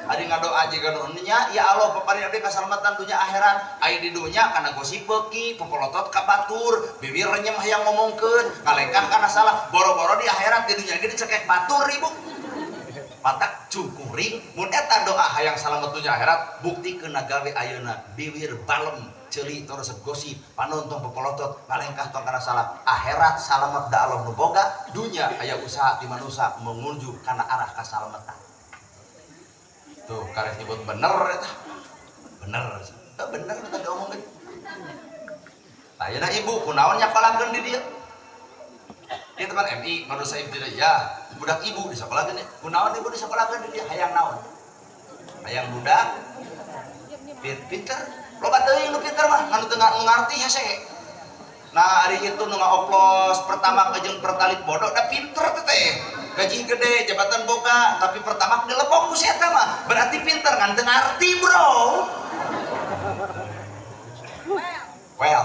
Ari ngadoa jiga dunya, ya Allah paparin abdi kasalamatan dunya akhirat. Ai di dunya kana gosip beuki, popolotot ka batur, bibir renyem hayang ngomongkeun, ngalengkah kana salah, boro-boro di akhirat di dunya ge dicekek batur ibu. Matak cukuring mun eta doa hayang salamet dunya akhirat buktikeun gawe ayeuna biwir balem ceuli tong resep gosip panon tong pepolotot ngalengkah tong kana salah akhirat salamet da Allah nu boga dunya aya usaha di manusia menuju kana arah kasalametan. Tuh karek nyebut bener eta. Bener. Teu bener eta diomongkeun. Ayeuna ibu kunaon nyakolakeun di dieu? Ieu teman MI manusia ibtidaiyah, budak ibu disakolahkeun ya. Kunaon ibu disakolahkeun di dieu? Hayang naon? Hayang budak pinter. Loba teuing nu pinter mah anu teu ngarti hese. Nah, ari itu nu ngaoplos pertama jeung pertalit bodoh da pinter teh. Gaji gede, jabatan boga, tapi pertama dilepok ku si eta mah. Berarti pinter ngan teu ngarti, bro. Well.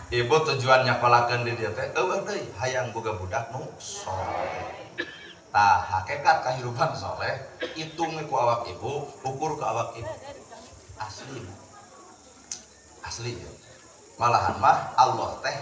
Ibu tujuan nyakolakeun di dieu teh eueuh deui hayang boga budak nu soleh. Tah hakikat kahirupan soleh hitung ku awak ibu, ukur ku awak ibu. Asli ibu. Asli ya. Malahan mah Allah teh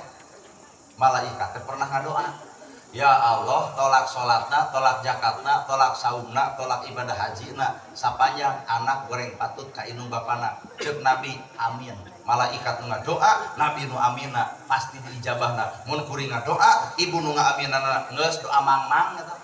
malaikat teh pernah ngadoa. Ya Allah, tolak salatna, tolak zakatna, tolak saumna, tolak ibadah hajina sapanjang anak goreng patut ka indung bapana. Ceuk Nabi, amin. Malaikat nu ngadoa, Nabi nu amina, pasti diijabahna. Mun kuring ngadoa, ibu nu ngaaminana geus doa mang-mang eta.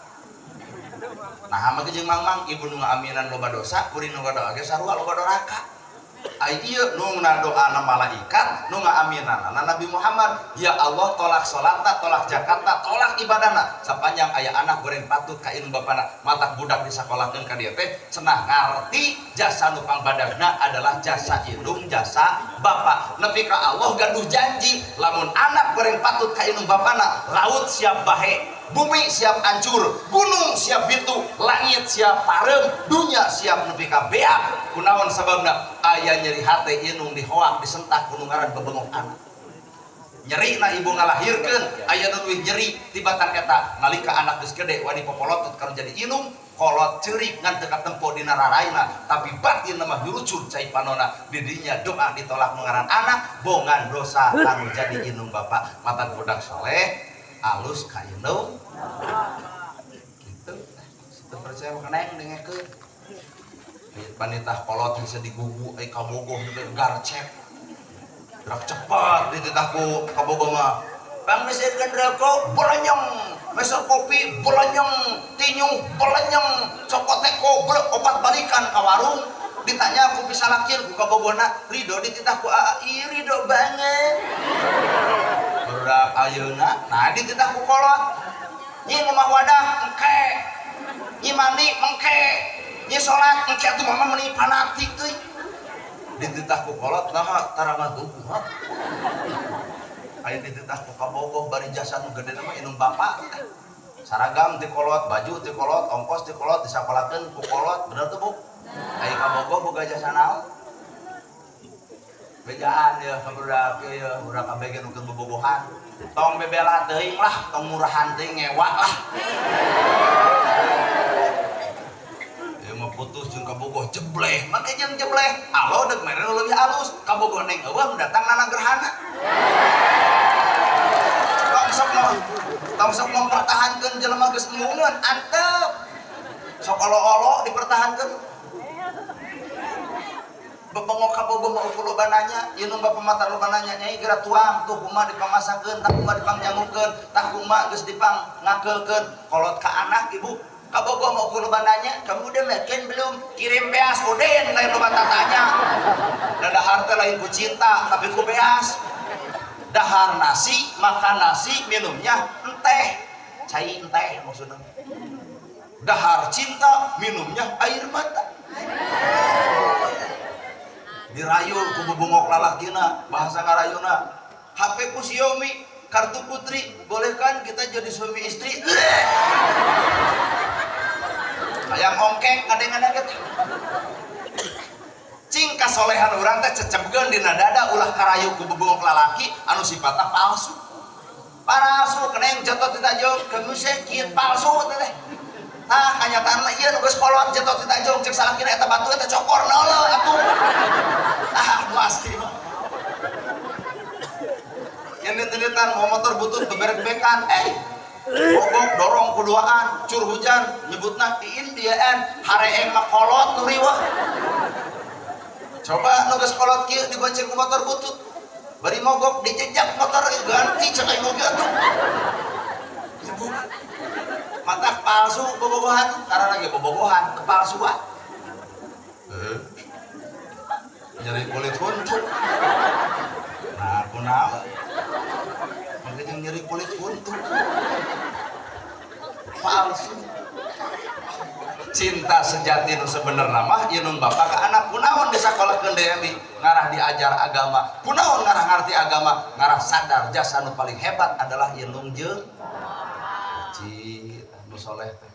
Nah, mah jeung mang-mang ibu nu ngaaminan loba dosa, kuring nu ngadoa ge sarua loba doraka. Ai ieu nu ngadoana malaikat, nu ngaaminanana Nabi Muhammad, ya Allah tolak salatna, tolak zakatna, tolak ibadahna sapanjang aya anak goreng patut ka indung bapana. Matak budak disakolahkeun ka dieu teh cenah ngarti jasa nu pangbadagna adalah jasa indung, jasa bapa. Nepi ka Allah gaduh janji lamun anak goreng patut ka indung bapana, laut siap bahe, bumi siap hancur, gunung siap bitu, langit siap parem, dunia siap nepi ka beak. Kunaon sababna? Aya nyeri hate indung dihoak disentak ku nu ngaran bebengok anak. Nyeri na ibu ngalahirkeun, aya nu leuwih nyeri tibatan eta nalika anak geus gede wani popolotot kana jadi indung, kolot ceurik ngan teu katempo dina raraina, tapi batin mah nyurucur cai panona. Di dinya doa ditolak nu ngaran anak, bongan dosa anu jadi indung bapa. Mata budak soleh alus ka indung gitu. Teu percaya mah neng dengekeun. Panitah kolot bisa digugu ai kabogoh teh garcep. Gerak cepat dititah ku kabogoh mah. Bang meseurkeun rokok bolonyong, meser kopi bolonyong, tinyu bolonyong, cokot teko blek opat balikan ka warung. Ditanya ku pisalakir ku kabogohna, ridho dititah ku aa, ih ridho banget. Barudak ayeuna, nah dititah ku kolot. Nyi ngomah wadah engke, nyi mandi mengke, nyi sholat engke atuh mama meuni fanatik teuing. Dititah ku kolot naha tara ngagugu ha. Aya dititah ku kabogoh bari jasa nu gede mah indung bapa. Saragam ti kolot, baju ti kolot, ongkos ti kolot, disakolakeun ku kolot, bener tuh Bu? Aya kabogoh boga jasa naon? Bejaan ya ka budak ieu ya, budak kabeh nu keur bobogohan. Tong bebela teuing lah, tong murahan teuing ngewa lah. Ieu mah putus jeung kabogoh jebleh, make jeung jebleh. Alo deuk mere nu leuwih alus, kabogoh neng eueuh datang nana gerhana. Tong sok tong sok mempertahankeun jelema geus embungeun, antep. Sok olo-olo dipertahankeun. Bebengok kabogoh mah ukur loba nanya, ieu nu bapa mata loba nanya, nyai geura tuang, tuh kumaha dipamasakeun, tah kumaha dipangjangukeun, tah kumaha geus dipang ngakeulkeun. Kolot ka anak ibu, kabogoh mah ukur loba nanya, kamu udah makan belum? Kirim beas oden lain loba tatanya. Da dahar teh lain ku cinta, tapi ku beas. Dahar nasi, makan nasi, minumnya enteh. Cai enteh maksudna. Dahar cinta, minumnya air mata. Dirayu ku bebongok lalakina, bahasa ngarayuna. HP ku Xiaomi, kartu putri, boleh kan kita jadi suami istri? Hayang ongkeng kadang-kadang gitu. Cing kasolehan urang teh cecepkeun dina dada ulah karayu ku bebongok lalaki anu sifatna palsu. Palsu keneng jotot ti tajong, kamu sakit palsu teh. Tah kanyataan mah ieu nu geus kolot jotot ti tajong ceuk salakina eta batu eta cokor neuleuh atuh. Ah, nu asli mah. Yang nit-nitan mau motor butut beberek-bekan, eh. Mogok dorong kuduaan, cur hujan, nyebutna Indian, hareeng mah kolot nu riweuh. Coba nu geus kolot kieu dibonceng ku motor butut. Bari mogok dijejak motor ganti cek aing oge atuh. Ibu mata palsu bobogohan, karena lagi bobogohan kepalsuan. Nyeri kulit huntu. Nah, kunaon? Mungkin yang nyeri kulit huntu. Palsu. Cinta sejati nu sebenarna mah indung bapak ke anak. Kunaon disakolahkeun DMI ngarah diajar agama, kunaon ngarah ngarti agama, ngarah sadar jasa nu paling hebat adalah indung jeung cita nu soleh teh.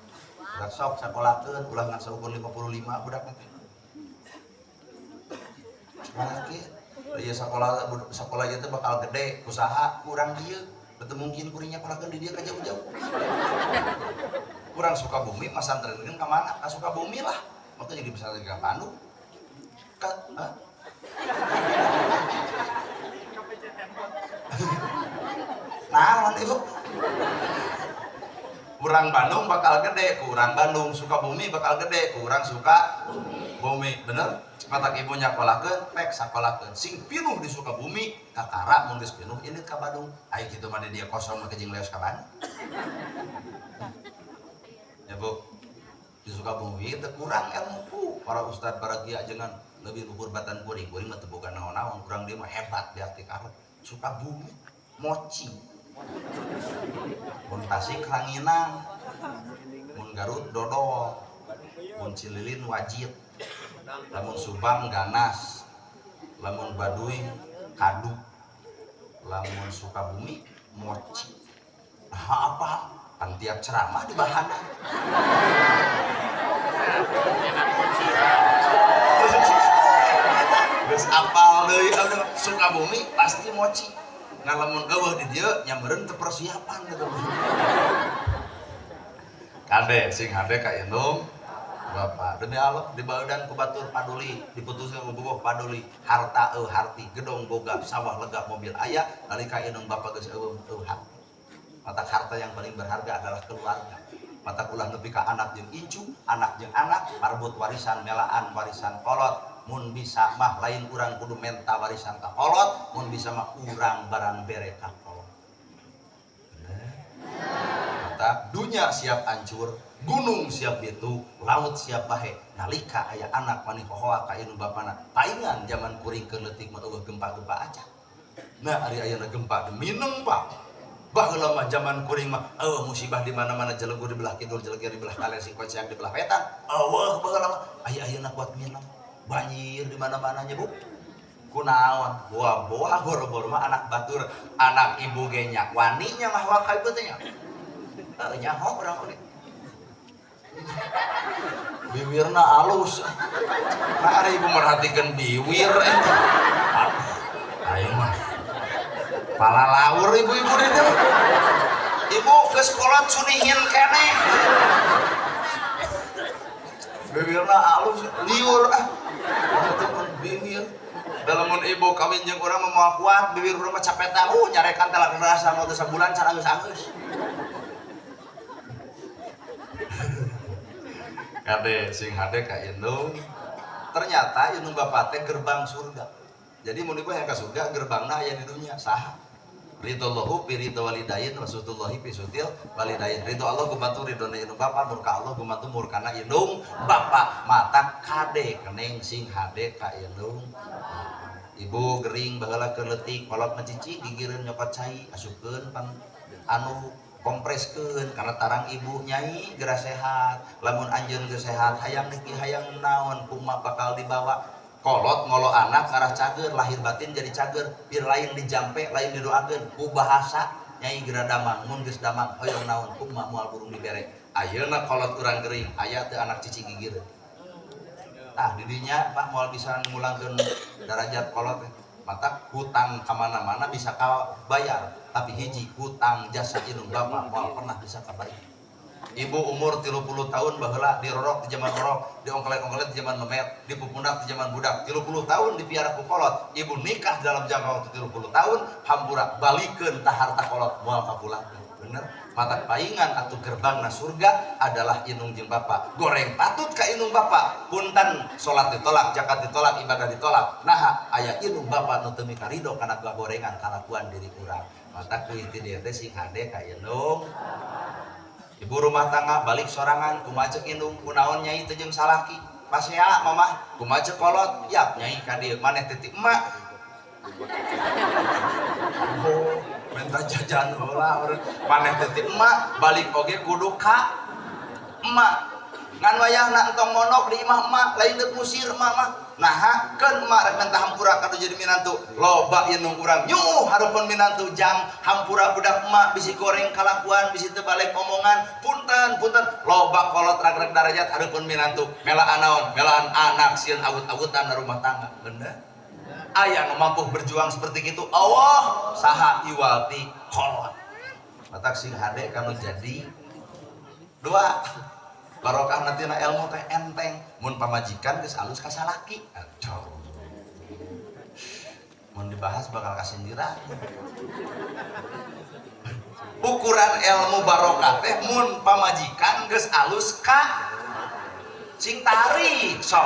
Budak sok sakolahkeun ulah ngan saukur 55 budak teh. Sekolahkeun. Ieu sakolah sakolah ieu teh bakal gede usaha kurang dieu. Betul mungkin kuring nyakolahkeun di dieu ka jauh-jauh. Kurang Sukabumi masantrenkeun ka mana? Ka Sukabumi lah. Maka jadi pesantren ka Bandung. Ka hah? Naon ibu? Urang Bandung bakal gede, ku urang Bandung. Sukabumi bakal gede, ku urang Sukabumi. Bener? Matak ibu nyakolahkeun, pek sakolahkeun. Sing pinuh di Sukabumi, kakara mun geus pinuh indit ka Bandung. Ai kitu mah di dieu kosong mah jeung leos ka Bandung. Ya Bu, di Sukabumi teu kurang ilmu. Para ustad, para kiai jangan lebih luhur batan kuring. Kuring mah teu boga naon-naon, kurang dia mah hebat di arti karep. Sukabumi mochi. Mun Tasik ranginang, mun Garut dodol, mun Cililin wajit, lamun Subang ganas, lamun Baduy kadu, lamun Sukabumi mochi. Nah, apa? Pan tiap ceramah di bahana. Geus apal deui Sukabumi pasti mochi. Nah lamun eueuh di dieu nya meureun teu persiapan gitu. Kade sing hade ka indung bapak demi Allah dibaudan ku batur paduli diputuskeun ku bogoh paduli harta eueuh harti gedong boga sawah lega mobil aya nalika indung bapak geus eueuh eueuh harti. Mata harta yang paling berharga adalah keluarga. Mata ulah nepi ka anak jeung incu, anak jeung anak parebut warisan melaan warisan kolot. Mun bisa mah lain urang kudu menta warisan ka kolot, mun bisa mah urang barang bere ka kolot. Bener. Mata dunya siap hancur, gunung siap itu, laut siap bahe. Nalika aya anak wani hohoa ka indung bapana, paingan zaman kuring keur leutik mah eueuh gempa-gempa aja. Nah ari ayeuna gempa mineng Pak. Baheula mah zaman kuring mah eueuh musibah di mana-mana jelegur di belah kidul, jelegur di belah kaler, si koceak di belah wetan. Eueuh baheula mah aya ayeuna kuat mineng. Banjir di mana-mana nya Bu. Kunaon? Boa-boa boro-boro mah anak batur, anak ibu ge nya waninya mah wa ka ibu teh nya. Heuh nyaho urang oge. Biwirna alus. Nah ari ibu merhatikeun biwir eta. Aduh, aing mah palalaur ibu-ibu di dieu. Ibu geus kolot sunihin keneh. Biwirna alus liur ah. Perhatikeun biwir. Lamun ibu kawin jeung urang mah moal kuat, biwir urang mah capetan, nyarekan teh rasa mau teh sabulan can anggeus-anggeus. Kade sing hade ka indung. Ternyata indung bapak teh gerbang surga. Jadi mun ibu hayang ka surga gerbangna aya di dunya saha? Ridallahu fi ridha walidain wa sutullahi fi sutil walidain. Ridho Allah gumantung ridhona indung bapa, murka Allah gumantung murkana indung bapa. Mata kade keneng sing hade ka indung. Ibu gering baheula keur leutik kolot mencici gigireun nyokot cai asupkeun pan anu kompreskeun karena tarang ibu nyai geura sehat. Lamun anjeun geus sehat hayang niki hayang naon kumaha bakal dibawa. Kolot ngolo anak ngarah cager lahir batin jadi cager bir lain dijampe lain didoakeun ku bahasa nyai geura damang mun geus damang hoyong naon kumaha moal burung dibere. Ayeuna kolot urang gering aya teu anak cici gigireun. Tah di dinya Pak moal bisa ngulangkeun darajat kolot teh. Mata hutang ka mana-mana bisa kabayar tapi hiji hutang jasa indung bapak moal pernah bisa kabayar. Ibu umur 30 tahun baheula dirorok di zaman orok, diongkelet-ongkelet di zaman lemet, dipupundak di zaman budak. 30 tahun dipiara ku kolot. Ibu nikah dalam jangka waktu 30 tahun, hampura balikeun tah harta kolot moal kapulangkeun. Bener, mata paingan atau gerbangna surga adalah indung jeung bapak. Goreng patut ka indung bapak, punten salat ditolak, zakat ditolak, ibadah ditolak. Naha aya indung bapak nu teu mikarido kana gorengan kalakuan diri urang. Mata ku inti dieu teh sing hade ka indung. Ibu rumah tangga balik sorangan kumaha ceuk indung, kunaon nyai teu jeung salaki? Pasea mamah, kumaha ceuk kolot? Yap nyai ka dieu maneh teh ti emak. Oh, minta jajan heula maneh teh ti emak, balik oge kudu ka emak. Ngan wayahna entong mondok di imah emak, lain deuk ngusir emak mah. Naha keun emak rek minta hampura ka nu jadi minantu. Loba indung urang nyuh hareupeun minantu jang hampura budak emak bisi goreng kalakuan, bisi teu balik omongan, punten punten loba kolot ragrag darajat hareupeun minantu. Melaan naon? Melaan anak sieun awut-awutan na rumah tangga. Bener? Aya nu mampu berjuang seperti itu. Allah saha iwalti kolot. Matak sing hade kanu jadi dua. Barokah nanti na ilmu teh enteng mun pamajikan geus alus ka salaki. Aduh. Mun dibahas bakal kasindiran. Ukuran ilmu barokah teh mun pamajikan geus alus ka sing tarik sok.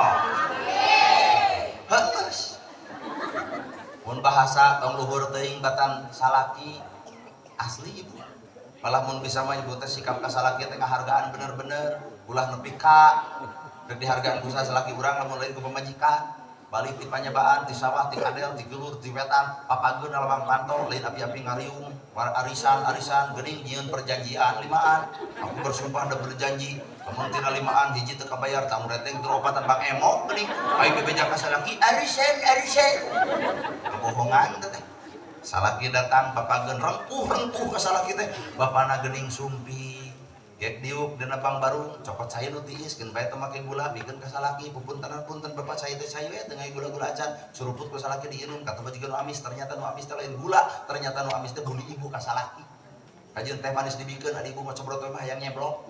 Heus. Mun bahasa tong luhur teuing batan salaki asli ibu. Malah mun bisa mah ibu teh sikap ka salaki teh ngahargaan bener-bener, ulah nepi ka rek dihargaan ku salaki urang lamun lain ku pamajikan. Balik ti panyabaan, ti sawah, ti kadel, ti gelur, ti wetan, papageun lawang pantol, lain api-api ngariung, arisan-arisan, geuning nyieun perjanjian limaan. Aku bersumpah dan berjanji, lamun tina limaan hiji teu kabayar, tamu reteng teu opatan bang emok geuning, aing bebeja ka salaki, arisan, arisan. Kebohongan teh. Salaki datang papageun rengkuh-rengkuh ka salaki teh, bapana geuning sumpi. Gek diuk dina bang barung, cokot cai nu tiis, keun bae teu make gula, bikeun ka salaki, pupuntenan punten bapak cai teh cai we teu ngae gula-gula acan, suruput ku salaki diinum, kata juga nu amis, ternyata nu amis teh lain gula, ternyata nu amis teh buni ibu ka salaki. Kajeun teh manis dibikeun, adi ibu mah cobrot we mah hayang nyeblok.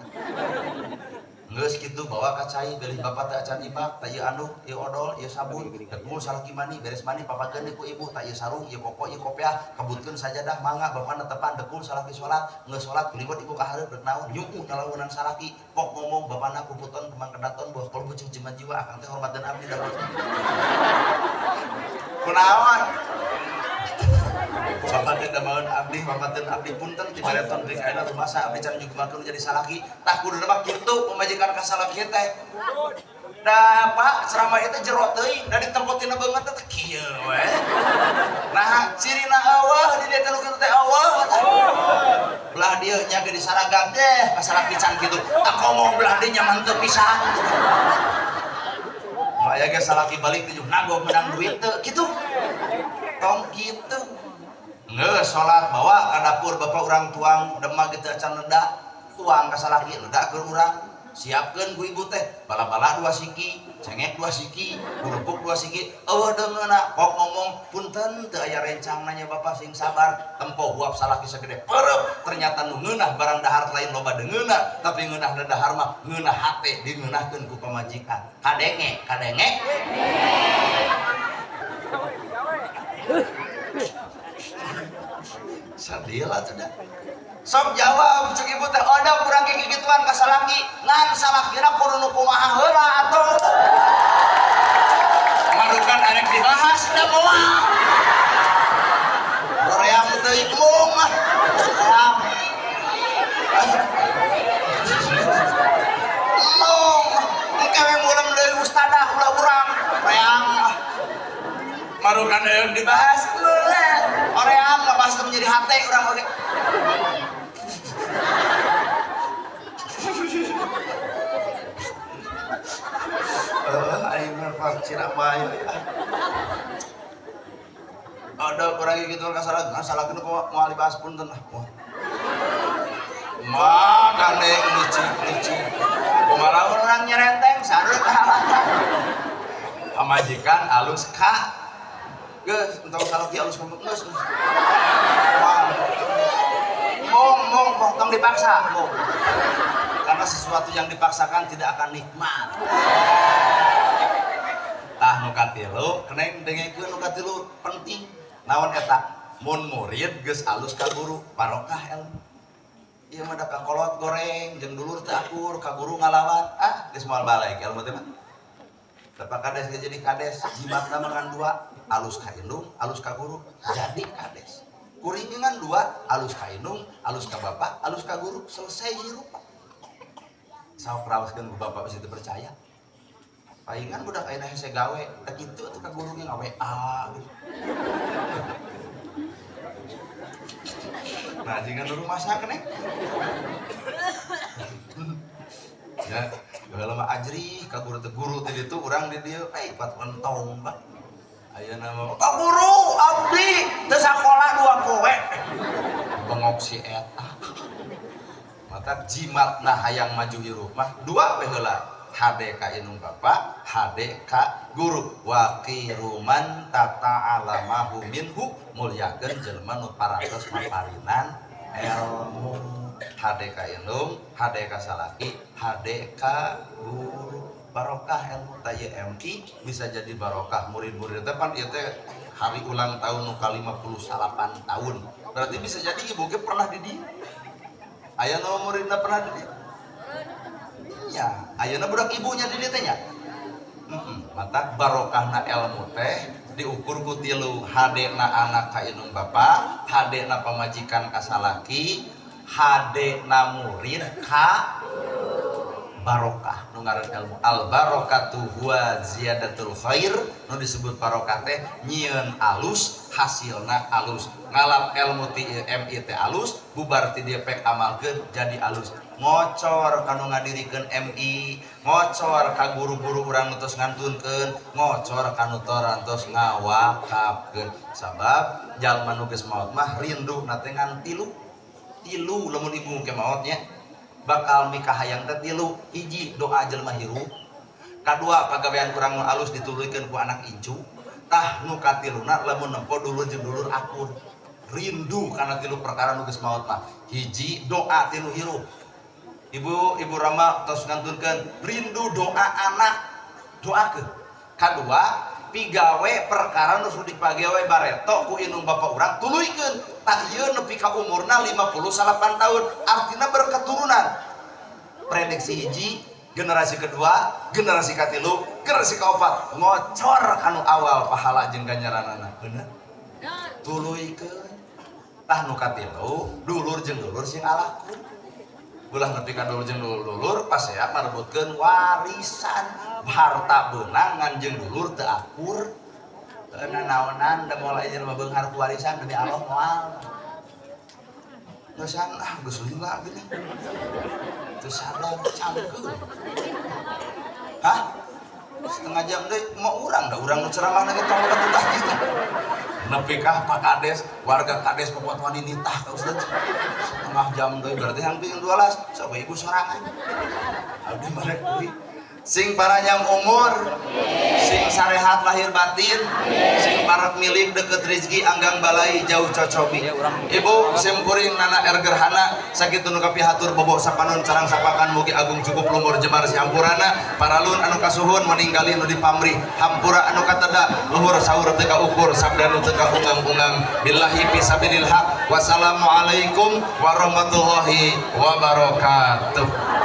Geus kitu bawa ka cai, belih bapak teh acan ibak, tah ieu anduk, ieu odol, ieu sabun, dekul salaki mandi, beres mandi papageun deui ku ibu, tah ieu sarung, ieu koko, ieu kopiah, kebutkeun sajadah, mangga bapana tepan, dekul salaki salat, geus salat kuliwat ibu ka hareup rek naon, nyukuh nalawunan salaki, pok ngomong bapana puputon kembang kedaton buah kolbu jeung jimat jiwa, akang teh hormat dan abdi da. Kunaon? Bapak teh damaeun abdi, bapak teh abdi punten ti bareton rek ayeuna rumasa abdi can nyugmakeun jadi salaki. Tah kuduna mah kitu pamajikan ka salaki teh. Da Pak, ceramah ieu teh jero teuing, da ditempotina beungeut teh kieu we. Nah, cirina eueuh di dieu teh nu kitu teh eueuh. Belah dieu nya ge disaragam deh ka salaki can kitu. Tah komo belah dieu nyaman teu pisan. Nu aya ge salaki balik tujuh nagog menang duit teu kitu. Tong kitu. Ngeus salat bawa ka dapur bapak urang tuang demag kitu acan leda, tuang ka salaki leda keur urang. Siapkeun ku ibu teh bala-bala 2 siki, cengek 2 siki, kerupuk 2 siki. Eueuh deungeuna pok ngomong punten teu aya rencang nanya bapak sing sabar, tempo huap salaki sagede perep, ternyata nu ngeunah barang dahar lain loba deungeuna, tapi ngeunah dahar mah ngeunah hate digeunahkeun ku pamajikan. Kadenge, kadenge. Sadil atuh dah. Sok jawab cek ibu teh, ada kurang gigituan ka salaki, ngan salakina kudu nu kumaha heula atuh. Marukan arek dibahas da moal. Roream teuing mung mah. Roream. Mung, engke we mulem deui ustadah ulah urang. Roream. Marukan arek dibahas. Oream ngebahas teu menjadi hate urang oge. Aing mah pak ceramah ya. Ada kurang gitu ka salah, salah kena kok moal dibahas punten lah. Wah. Mah gandeng licik-licik. Kumaha urang nyerenteng sarua kahalatan. Pamajikan alus ka geus entong salaki alus ka geus. Wah. Mong mong mong tong dipaksa, mong. Karena sesuatu yang dipaksakan tidak akan nikmat. Tah nu katilu, keneng dengekeun nu katilu penting. Naon eta? Mun murid geus alus ka guru, barokah ilmu. Ieu mah da kolot goreng jeung dulur teu akur, ka guru ngalawan. Ah, geus moal balik ilmu teh mah. Da Pak Kades ge jadi kades, jimatna mah ngan dua, alus ka indung, alus ka guru, jadi kades. Kuring ngan dua, alus ka indung, alus ka bapak, alus ka guru, selesai hirup. Sok raoskeun ku bapak bisa percaya. Palingan budak ayeuna hese gawe, teh kitu atuh ka guru ge ngaWA gitu. Nah, jangan dulu masak nih. Ya, kalau mah ajri ka guru teh, guru teh ditu urang di dieu, eh pat mentong bah. Ayeuna mah, "Pak guru, abdi teu sakola 2 poe." Bengok si eta. Mata jimatna hayang maju hirup mah dua we heula. HD ka indung bapa, HD ka guru. Waqiruman tata'alamahu minhu, mulyakeun jelema nu parantos maparinan ilmu. HD ka indung, HD ka salaki, HD ka guru. Barokah ilmu tah ieu MI bisa jadi barokah murid-murid teh pan ieu teh hari ulang tahun nu ka-58 tahun. Berarti bisa jadi ibu ge pernah di dieu. Aya nu muridna pernah di dieu? Iya, ayeuna budak ibunya di dieu teh nya. Mata barokahna ilmu teh diukur ku tilu, HD na anak ka indung bapa, HD na pamajikan ka salaki, HD na murid ka barokah. Nu ngaran ilmu al barokatu huwa ziyadatul khair, nu disebut barokah teh nyieun alus, hasilna alus. Ngalap ilmu ti MI teh alus, bubar ti dieu pek amalkeun jadi alus. Ngocor kanu ngadirikeun MI, ngocor ka guru-guru urang nu tos ngantunkeun, ngocor kanu torantos ngawakafkeun. Sabab jalma nu geus maot mah rindu na teh ngan tilu. Tilu lamun ibu ke maot nya bakal mikahayang teh tilu. Hiji, doa jelema hirup. Kadua, pagawean kurang nu alus dituluykeun ku anak incu. Tah nu katiluna lamun nempo dulur jeung dulur akur. Rindu kana tilu perkara nu geus maot mah. Hiji, doa tilu hirup. Ibu, Ibu Rama tos ngantunkeun rindu doa anak, doakeun. Kadua, pigawe perkara nu dipagawe bareto ku indung bapa urang tuluykeun. Tah ieu nepi ka umurna 58 tahun, artinya berketurunan. Prediksi hiji, generasi kedua, generasi katilu, generasi kaopat, ngocor kanu awal pahala jeung ganjaranana. Bener? Tuluykeun. Tah nu katilu, dulur jeung dulur sing alakur. Ulah nepi ka dulur jeung dulur pas ya marebutkeun warisan harta beunang ngan jeung dulur teu akur. Teu nanaonan da moal aya jelema beunghar ku warisan, demi Allah moal. Geusan ah geus lila geuning. Teu sadar cangkeun. Hah? Setengah jam deui mau urang da urang nu ceramah ge tong loba tutah kitu. Nepi ka Pak Kades, warga Kades papotoan ini tah ka Ustaz. Setengah jam deui berarti yang ping 12, sok ibu sorangan. Abdi marek deui. Sing paranjang umur, sing sarehat lahir batin, sing parek milik deket rezeki, anggang balai jauh cocobi. Ibu sim kuring Nana R Gerhana sakitu nu kapihatur, bobo sapanon carang sapakan, mugi agung cukup lumur jemar sihampurana. Paralun anu kasuhun meninggali nu dipamrih hampura anu kateda, luhur saur teu kaukur, sabda nu teu kaunggang-unggang, billahi fisabilil haq. Wassalamualaikum warahmatullahi wabarakatuh.